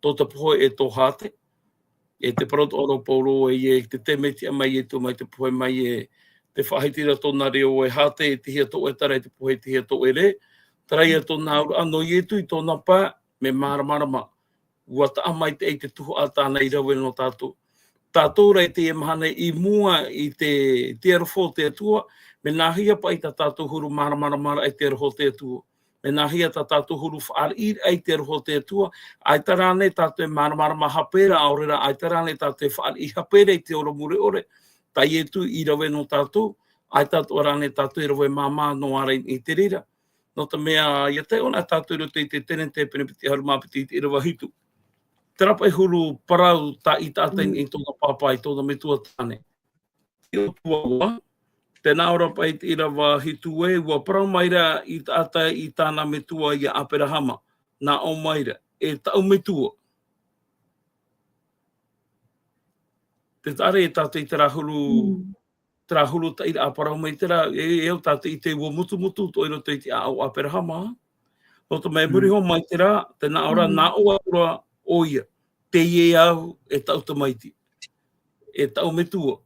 tō te pohe e tō hāte. E tē parau atoʻa ra Paulo ē, e te taime e tiʻa mai Ietu mai te pohe mai ē, tē faʻahiti ra tōna reo ē, hāte, e tei hea tō ʻoe tara, e te pohe, e tei hea tō ʻoe rē. Terā ia tōna auraʻa, nō Ietu i tōna pae, mea māramarama. ʻUa taʻa maitaʻi te tuhaʻa tāna i rave nō tātou. Tātou rā i teie mahana i mua i te, te aroha o te Atua, mea nāhea paʻi tā tātou huru māramarama i te aroha o te Atua. Mea nāhea tā tātou huru fāriʻi i te aroha o te Atua, ʻaita rānei tātou e māramarama hape ra, ʻaore rā, ʻaita rānei tātou e fāriʻi hape ra i te ora mure ʻore, tā Ietu i rave nō tātou, ʻaita atoʻa rānei tātou e rave māmā noa ra i te reira. Nō te mea, ʻia tae ʻōna tātou i roto i te Tenete pene piti ʻahuru mā piti i te ʻīrava hitu. Terā paʻi huru parau tā Isaaka i tōna pāpā, i tōna metua tāne. I ʻō ua, tē nā ʻō ra paʻi te ʻīrava hitu ē, ʻua parau maira Isaaka i tāna metua iā Aperahama, nā ʻō maira, e taʻu metua. Tē taʻa ra ia tātou i terā huru, terā huru taʻiraʻa parau mai terā, e, e au tātou i te ʻua mutumutu atoʻa i roto i te ʻāʻau o Aperahama. Nō te mea, i muri iho mai terā, tē nā ʻō ra, nā ʻō atu ra ʻoia, teie au e taʻu tamaiti. E taʻu metua,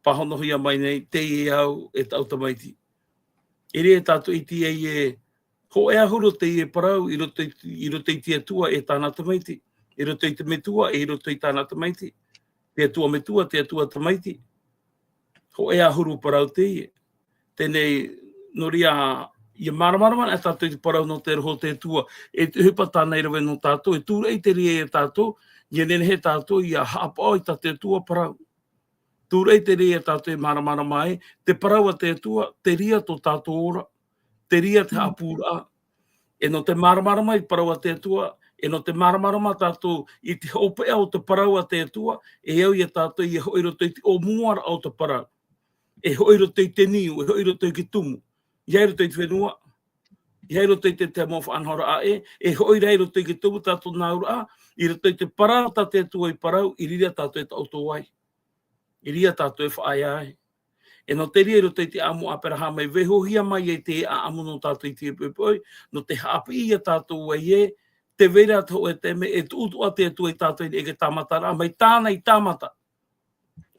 pāhonohia mai nei, teie au e taʻu tamaiti. E riro tātou i teie, hōʻē ā huru teie parau i roto i, i roto i te Atua e tāna tamaiti. I roto i te metua, e i roto i tāna tamaiti. Te Atua metua, te Atua tamaiti. Hōʻē ā huru parau teie. Teie nei, nō reira, ʻia māramarama anaʻe tātou i te parau nō te aroha o te Atua. E te ʻohipa tāna i rave nō tātou, e tūraʻi te reira ia tātou, ʻia nehenehe tātou ʻia haʻapaʻo i tā te Atua parau. Tūraʻi te reira ia tātou e māramarama ai, te parau a te Atua, terā tō tātou ora, terā te haʻapūraʻa. E nō te māramarama i te parau a te Atua, e nō te māramarama tātou i te hopeʻa o te parau a te Atua, e au ia tātou ʻia hoʻi i roto i te ʻōmuaraʻa o te parau. E hoʻi i roto i te niu, e hoʻi i roto i te tumu. ʻIa i roto i te fenua, ʻia i roto i te, te mau faʻanahoraʻa ē, e hoʻi rā i roto i te tumu tā tōna auraʻa, i roto i te parau tā te Atua i parau, i reira tātou e taʻoto ai. I reira tātou e faʻaea ai. E nō te reira i roto i te ʻāʻamu o Aperahama e vaihohia mai ai te ʻāʻamu nō tātou i te poipoi, nō te haʻapiʻi ia tātou ai ē, tē vai ra te hōʻē taime e tuʻu atoʻa te Atua ia tātou i niʻa i te tāmataraʻa, mai tāna i tāmata.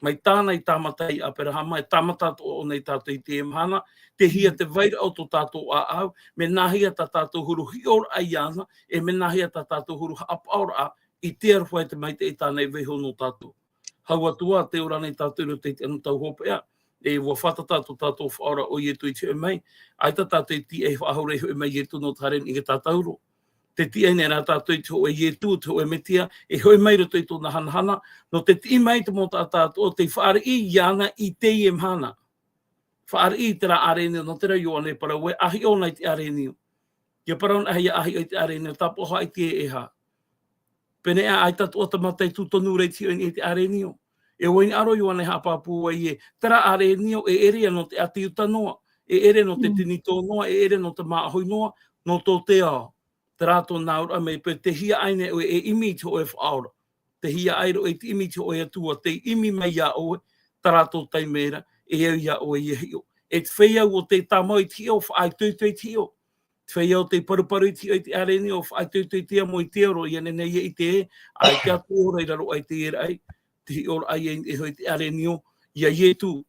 Mai tāna i tāmata ia Aperahama, e tāmata atoʻa ʻōna ia tātou i teie mahana, tei hea te vairaʻa o tō tātou ʻāʻau, mea nāhea tā tātou huru hiʻoraʻa iāna, e mea nāhea tā tātou huru haʻapaʻoraʻa i te aroha e te maitaʻi tāna i vaiho nō tātou. Hau atu ā, tē ora nei tātou i roto i te anotau hopeʻa, e ʻua fātata tō tātou Faʻaora ʻo Ietu i te hoʻi mai, ʻaita tātou e tiʻa e faʻahou ra i hoʻi mai Ietu nō te haere i niʻa i te tātauro. Tē tiʻa nei rā tātou i te hōʻē Ietu, te hōʻē Mesia, e hoʻi mai i roto i tōna hanahana, nō te tiʻi mai te mau taʻata atoʻa, tei fāriʻi iāna i teie mahana. Fāriʻi i terā ʻārenio, nō terā Ioane e parau ē, ʻa hiʻo na i te ʻārenio. ʻIa parau anaʻe ʻia ʻahiʻo i te ʻārenio, tāpaʻo haʻiti e ʻeha. Pēneiaʻe ʻaita atoʻa te mata e tū tonu ra i te hiʻo i niʻa i te ʻārenio. E ʻua hinaʻaro Ioane e haʻapāpū ai ē, terā ʻārenio e ʻere ïa nō te ʻati uta noa, e ʻere nō te tinitō noa, e ʻere nō te māʻohi noa, nō tō te ao. Terā tōna auraʻa mai paʻi, tei hea ʻaita ʻoe e ʻimi i te hōʻē Faʻaora. Tei hea ʻaita ʻoe e ʻimi i te hōʻē Atua, tei ʻimi mai iā ʻoe, terā tō taime ra, e au iā ʻoe ʻia hiʻo. E te feiā ʻua tei tāmau i te hiʻo, faʻaitoito i te hiʻo. Te feiā ʻua tei paruparu i te hiʻo i te ʻārenio, faʻaitoito i te amo, i te aro, ʻia nehenehe ʻia ʻite ē, ʻaita atu ʻoe i raro aʻe i te hiʻoraʻa, te hiʻoraʻa ïa i niʻa iho i te ʻārenio, iā Ietu.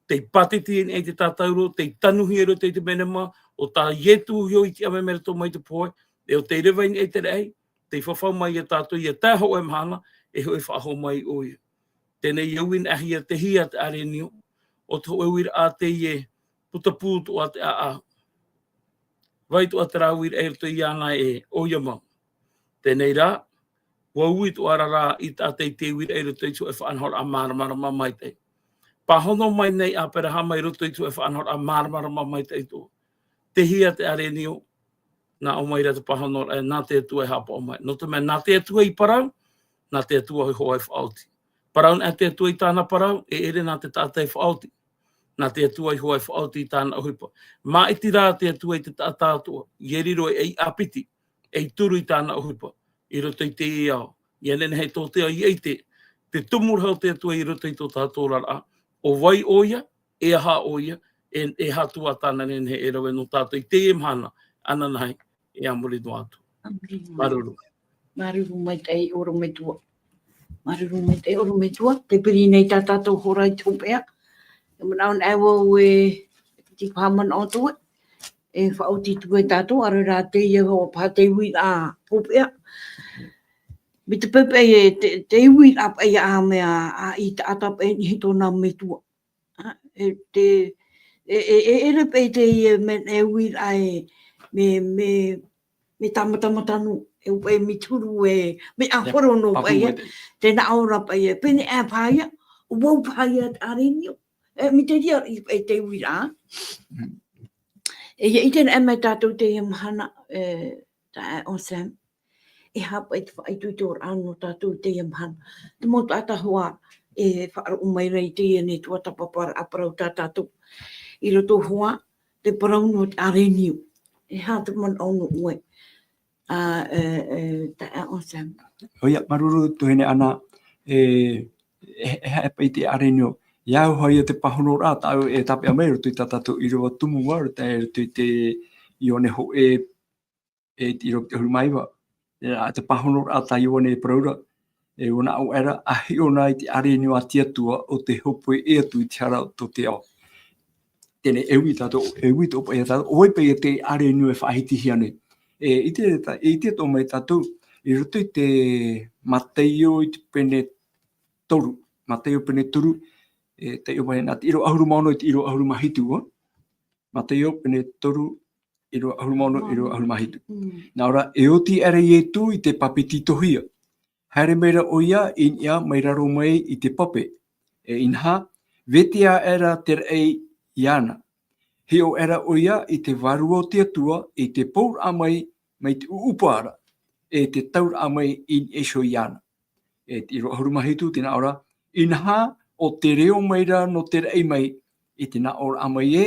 Tei pātiti i niʻa i te tātauro, tei tanuhia i roto i te menema, ʻo tā Ietu iho i tiʻa mai mai roto mai te pohe, e ʻo tei reva i niʻa i te raʻi, tei fafau mai iā tātou ʻia tae hōʻē mahana, e hoʻi faʻahou mai ʻoia. Teie nei ʻia uiraʻahia te hea te ʻārenio, ʻo te hōʻē uiraʻa teie, putapū atoʻa te ʻāʻau. Vai atoʻa terā uiraʻa i roto iāna ē, ʻoia mau. Teie nei rā, ʻua ui atoʻa ra rā Isaaka i te uiraʻa i roto i te hōʻē faʻanahoraʻa māramarama maitaʻi. Pāhono mai nei Aperahama i roto i te hōʻē faʻanahoraʻa māramarama maitaʻi atoʻa. Tei hea te ʻārenio? Nā ʻō mai ra te pāhonoraʻa, nā te Atua e haʻapaʻo mai. Nō te mea, nā te Atua i parau, nā te Atua iho ā e faʻaoti. Parau anaʻe te Atua i tāna parau, e ʻere nā te taʻata e faʻaoti. Nā te Atua iho ā e faʻaoti i tāna ʻohipa. Māʻiti rā te Atua i te taʻata atoʻa, ʻia riro ei ʻāpiti, ei turu i tāna ʻohipa, i roto i teie ao. ʻIa nehenehe tō te ao ʻia ʻite te tumu rahi o te Atua i roto i tō tātou oraraʻa. ʻO vai ʻoia, e aha ʻoia, e, e aha atu ā tāna nehenehe e rave nō tātou i teie mahana, ananahi, e a muri noa atu. Māuruuru. Māuruuru maitaʻi ʻorometua. Māuruuru maitaʻi ʻorometua, tē piri nei tā tātou hora i te hopeʻa. E manaʻo anaʻe vau e, piti paha manaʻo atu ē, e faʻaoti atu e tātou, ʻaore rā teie hoʻi paha te uiraʻa hopeʻa. Mai te peu paʻi e, te, te uiraʻa paʻi ā mea, ā, i taʻata paʻi e niʻa i tōna metua. Ā, e te, e, e, e, e ʻere paʻi teie mea, e uiraʻa e, mea, mea, mea tāmatamata noa, e ʻo paʻi mea te huru e, mea ʻāfaro noa paʻi e, te nā ʻō ra paʻi e, pēneiaʻe paha ia, ʻo vau paha ia te ʻārenio. E, mai te reira i paʻi te uiraʻa. Mm. E, ʻia ʻite anaʻe mai tātou teie mahana, e, taeaʻe Sam. E aha paʻi te faʻaitoitoraʻa nō tātou i teie mahana. Te mau taʻata hoʻi e faʻaroʻo mai ra i teie nei tuatāpaparaʻa parau tā tātou. I roto hoʻi, te parau nō te ʻārenio. E aha te manaʻo nō ʻoe? Ā, e, e, taeaʻe Sam. ʻOia, māuruuru tuahine Ana, e, e, e aha paʻi te ʻārenio. ʻIa au hoʻi ia te pāhonoraʻa tāʻu e tāpeʻa mai i roto i tā tātou ʻīrava tumu ā, i roto i te Ioane hōʻē, e te ʻīrava piti ʻahuru mā iva. E, ā, te pāhonoraʻa tā Ioane e parau ra, e ʻua nā ʻō aʻera, ʻa hiʻo na i te ʻārenio a te Atua ʻo tē hōpoi atu i te hara o tō te ao. Teie nei, e ui tātou, e ui tō paʻi ia tātou, ʻo vai paʻi ia te ʻārenio e faʻahitihia nei. E, ʻite tā, e ʻite atoʻa mai tātou, i roto i te Mataio i te pene toru, Mataio pene toru, e, taiʻo mai nā te ʻīrava ʻahuru mā ono i te ʻīrava ʻahuru mā hitu, ā? Mataio pene toru, ʻīrava ʻahuru mā ono, ʻīrava ʻahuru mā hitu. Mm. Nā ʻō ra, e oti aʻera Ietu i te papetitohia. Haere mai ra ʻoia i niʻa mai raro mai i te pape. E inaha, vete aʻera te raʻi iāna. Hiʻo aʻera ʻoia i te Vārua o te Atua, i te pouraʻa mai, mai te ʻuʻupa ra, e te tauraʻa mai i niʻa iho iāna. E te ʻīrava ʻahuru mā hitu, tē nā ʻō ra, inaha, ʻo tē reo mai ra nō te raʻi mai, i te nā ʻōraʻa mai ē,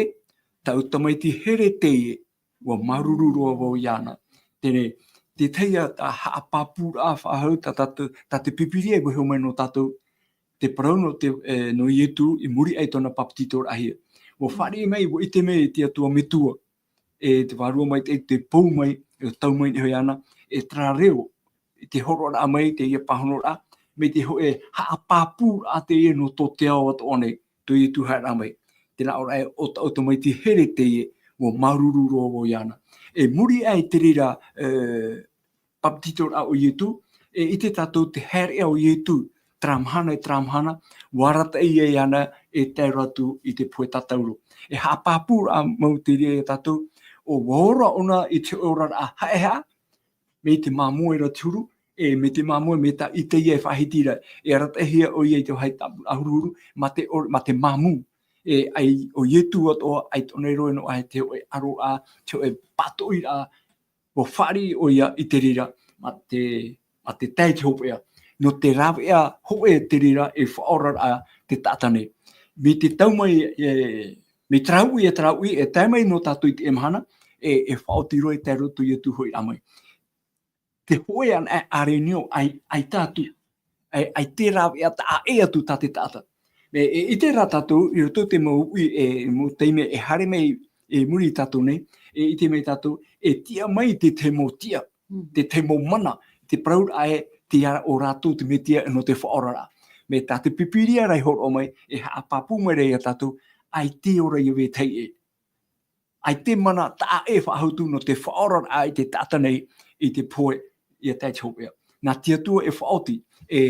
taʻu tamaiti here teie, ʻua māuruuru roa vau iāna. Teie nei, te tahi ā tā haʻapāpūraʻa faʻahou tā tātou, tā te Pīpīria e vaiiho mai nō tātou, te parau nō te, e, nō Ietu i muri aʻe i tōna papetitoraʻahia. ʻUa fāriʻi mai, ʻua ʻite mai te Atua Metua, e te Vārua Maitaʻi tē pou mai, e tau mai nei iāna, e terā reo, i te hōroʻaraʻa mai, teie pāhonoraʻa, mai te hōʻē haʻapāpūraʻa teie nō tō te ao atoʻa nei, tō Ietu haereraʻa mai. Tē nā ʻō ra ē, ʻo taʻu tamaiti here teie, ʻua māuruuru roa vau iāna. E muri aʻe i te reira, e, papetitoraʻa o Ietu, e ʻite tātou te haereʻa o Ietu, terā mahana e terā mahana, ʻua arataʻi ia iāna e tae roa atu i te pohe tatauro. E haʻapāpūraʻa mau te reira ia tātou, ʻo ʻua ora ʻōna i te oraraʻa haʻehaʻa, mai te māmoe ra te huru, e mai te māmoe, mai tā ʻĪtaia e faʻahiti ra, e arataʻihia ʻoia i te vāhi tāpura ʻahuru, mā te ora, mā te māmū. E ʻaita ʻo Ietu atoʻa, ʻaita ʻōna i roaʻa noa aʻe te hōʻē ʻaroraʻa, te hōʻē pātoʻiraʻa, ʻua fāriʻi ʻoia i te reira, mā te, mā te tae i te hopeʻa. Nō te rāveʻa hōʻē te reira e faʻaoraraʻa te taʻata nei. Mai te tau mai, e, mai terā uʻi e terā uʻi, e tae mai nō tātou i teie mahana, e, e faʻaoti roa e tae roa atu i te tuhoiraʻa mai. Te hōʻē anaʻe ʻārenio ʻai, ʻaita atu. ʻAi, ʻaita e rāveʻa taʻa ʻē atu tā te taʻata. E, e ʻite rā tātou, i roto i te mau uʻi, e, mau taime e haere mai i muri ia tātou nei, e ʻite mai tātou, e tiʻa mai te tahi mau tiʻa, Mm. te tahi mau mana, te parauraʻa ē, tei ia ʻo rātou te Mesia nō te faʻaoraraʻa. Mai tā te Pīpīria ra i hōroʻa mai, e haʻapāpū mai ra ia tātou, ʻaita e ora ia vetahi ʻē. ʻAita e mana taʻa ʻē faʻahou atu nō te faʻaoraraʻa i te taʻata nei, i te pohe ʻia tae i te hopeʻa. Nā te Atua e faʻaoti, e,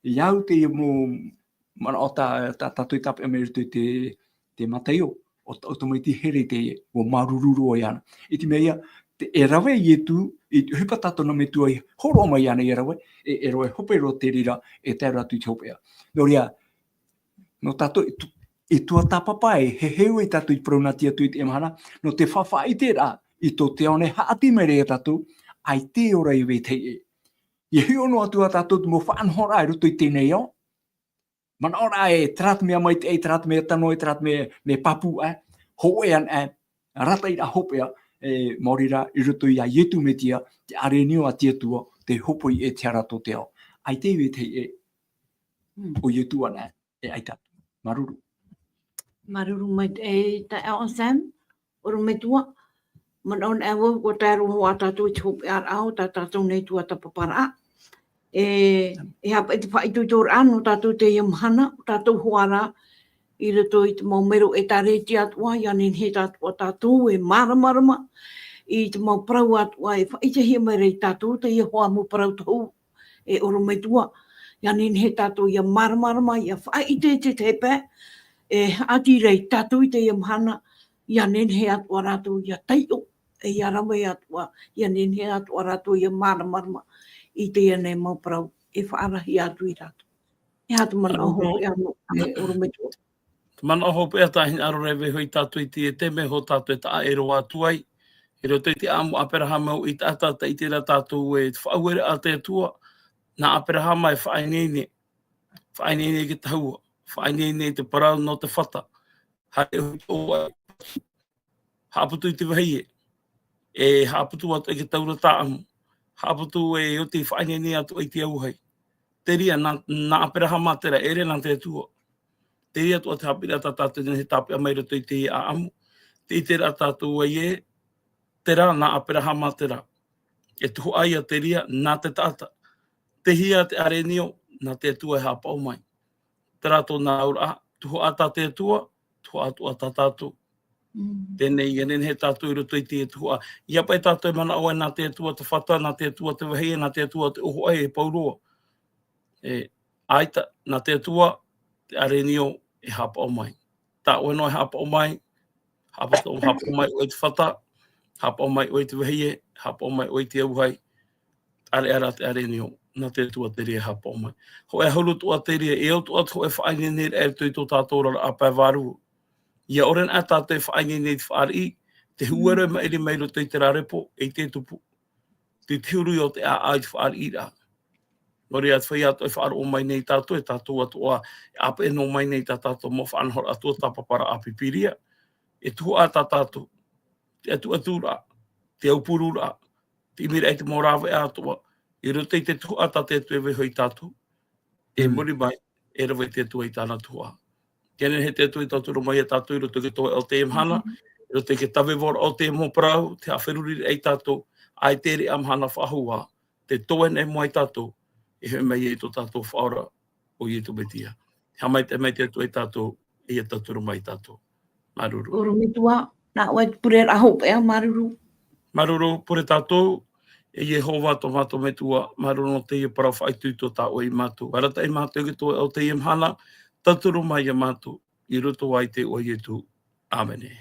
ʻia au teie mau manaʻo tā, tā tātou i tāpeʻa mai i roto i te, te Mataio, ʻo taʻu tamaiti here teie, ʻua māuruuru roa iāna. I te mea ia, te, e rave Ietu, i te ʻohipa tā tōna Metua i hōroʻa mai iāna ʻia rave, e, e rave hope roa te reira, e tae roa atu i te hopeʻa. Nō reira, nō tātou, e tu-, e tuatāpapa e, e heheu ai tātou i te parau nā te Atua i teie mahana, nō te faʻaʻiteraʻa i tō te ao nei haʻati mai ra ia tātou, ʻaita e ora i vetahi ʻē. ʻIa hiʻo noa atu ā tātou te mau faʻanahoraʻa i roto i teie nei ao. Manaʻo rā ē, terā te mea maitaʻi, terā te mea tano, e terā te mea, mea pāpū, ē, hōʻē anaʻe, rātaʻi rā hopeʻa, e, maori rā, i roto ia Ietu Metia, te ʻārenio a te Atua, tē hōpoi e te hara tō te ao. ʻAita e vetahi ʻē, Mm. ʻo Ietu anaʻe, e ʻaita. Māuruuru. Māuruuru maitaʻi, e, taeaʻe Sam, ʻorometua, manaʻo nei vau, ʻua tae roa ā tātou i te hopeʻaraʻa o tā tātou nei tuatāpaparaʻa. E, e haʻapaʻo i te faʻaitoitoraʻa nō tātou teie mahana, ʻo tātou hoʻi rā, i roto i te mau mero ʻĒtārētia atoʻa, ʻia nehenehe atoʻa tātou e māramarama i te mau parau atoʻa e faʻaʻitehia mai ra ia tātou, teie hoʻi mau parau tohu, e ʻorometua, ʻia nehenehe tātou ʻia māramarama, ʻia faʻaʻite i te tahi pae, e haʻati ra ia tātou i teie mahana, ʻia nehenehe atoʻa rātou ʻia taiʻo, e ʻia rave atoʻa, ʻia nehenehe atoʻa rātou ʻia māramarama i teie nei mau parau, e faʻarahi atu ia rātou. E aha te manaʻo Māuruuru. Hopeʻa nō, e ʻorometua. Te manaʻo hopeʻa tā hinaʻaro ra e vaiiho ia tātou i te, te mea hoʻi tātou e taʻa ʻē roa atu ai. I roto i te ʻāʻamu a Aperahama ʻo Isaaka, taʻa ʻite ra tātou e te faʻaueraʻa a te Atua, nā Aperahama e faʻaineine. Faʻaineine i te tahua. Faʻaineine i te parau nō te fata. Haere ʻoia i te ʻōaʻi. Haʻaputu i te vahie. E haʻaputu atu i te taura tāʻamu. Haʻaputu e oti faʻaineine atu i te auahi. Te reira nā, nā Aperahama terā, ʻeʻere nā te Atua. Te reira atoʻa te haʻapiʻiraʻa tā tātou e nehenehe e tāpeʻa mai i roto i te ʻāʻamu. Tē ʻite ra tātou ē, terā nā Aperahama terā. E tuhaʻa ia te reira nā te taʻata. Tei hea te ʻārenio, nā te Atua e haʻapaʻo mai. Terā tōna auraʻa, tuhaʻa tā te Atua, tuhaʻa atoʻa tā tātou. Mm. Teie nei, ʻia nehenehe tātou i roto i te tuhaʻa. ʻIa paʻi tātou e manaʻo ai nā te Atua te fata, nā te Atua te vahie, nā te Atua te ʻōaʻi e pau roa. E, ʻaita, nā te Atua, te ʻārenio e haʻapaʻo mai. Tā ʻoe noa e haʻapaʻo mai, haʻapaʻo, haʻapaʻo mai ʻoe i te fata, haʻapaʻo mai ʻoe i te vahie, haʻapaʻo mai ʻoe i te auahi, ʻareʻa rā te ʻārenio, nā te Atua te reira e haʻapaʻo mai. Hōʻē ʻahuru atoʻa te reira, e au atoʻa te hōʻē faʻaineineraʻa i roto i tō tātou oraraʻa pae vārua. ʻIa ʻore anaʻe tātou e faʻaineine i te fāriʻi, te huero e maʻiri mai i roto i terā repo, ʻeita e tupu. Te, te huru ia o te ʻāʻau i te fāriʻiraʻa. Nō reira, te feiā atoʻa e faʻaroʻo mai nei ia tātou, e tātou atoʻa, e ʻāpeʻe noa mai nei tā tātou mau faʻanahoraʻa tuatāpaparaʻa a Pīpīria, e tuhaʻa tā tātou, te ʻatuʻaturaʻa, te aupururaʻa, te ʻimiraʻa i te mau rāveʻa atoʻa, i roto i te tuhaʻa tā te Atua e vaiiho ia tātou, e Mm. muri mai, e rave te Atua i tāna tuhaʻa. ʻIa nehenehe te Atua e tauturu mai ia tātou i roto i te toeʻa o teie mahana, Mm. i roto i te tavevoraʻa o te mau parau, te haʻaferuriraʻa ia tātou, ʻaita e ʻere ā mahana faʻahou ā, te toe nei mua ia tātou, e hoʻi mai ai tō tātou Faʻaora, ʻo Ietu Metia. Haʻamaitaʻi mai te Atua ia tātou, e ʻia tauturu mai ia tātou. Māuruuru. ʻOrometua, nā ʻoe te pureraʻa hopeʻa, māuruuru. Māuruuru, pure tātou, e Iehova tō mātou Metua, māuruuru nō teie parau faʻaitoito tā ʻoe ia mātou. Arataʻi mātou i te toeʻa o teie mahana, tauturu mai ia mātou, i roto i te iʻoa o Ietu. ʻĀmene.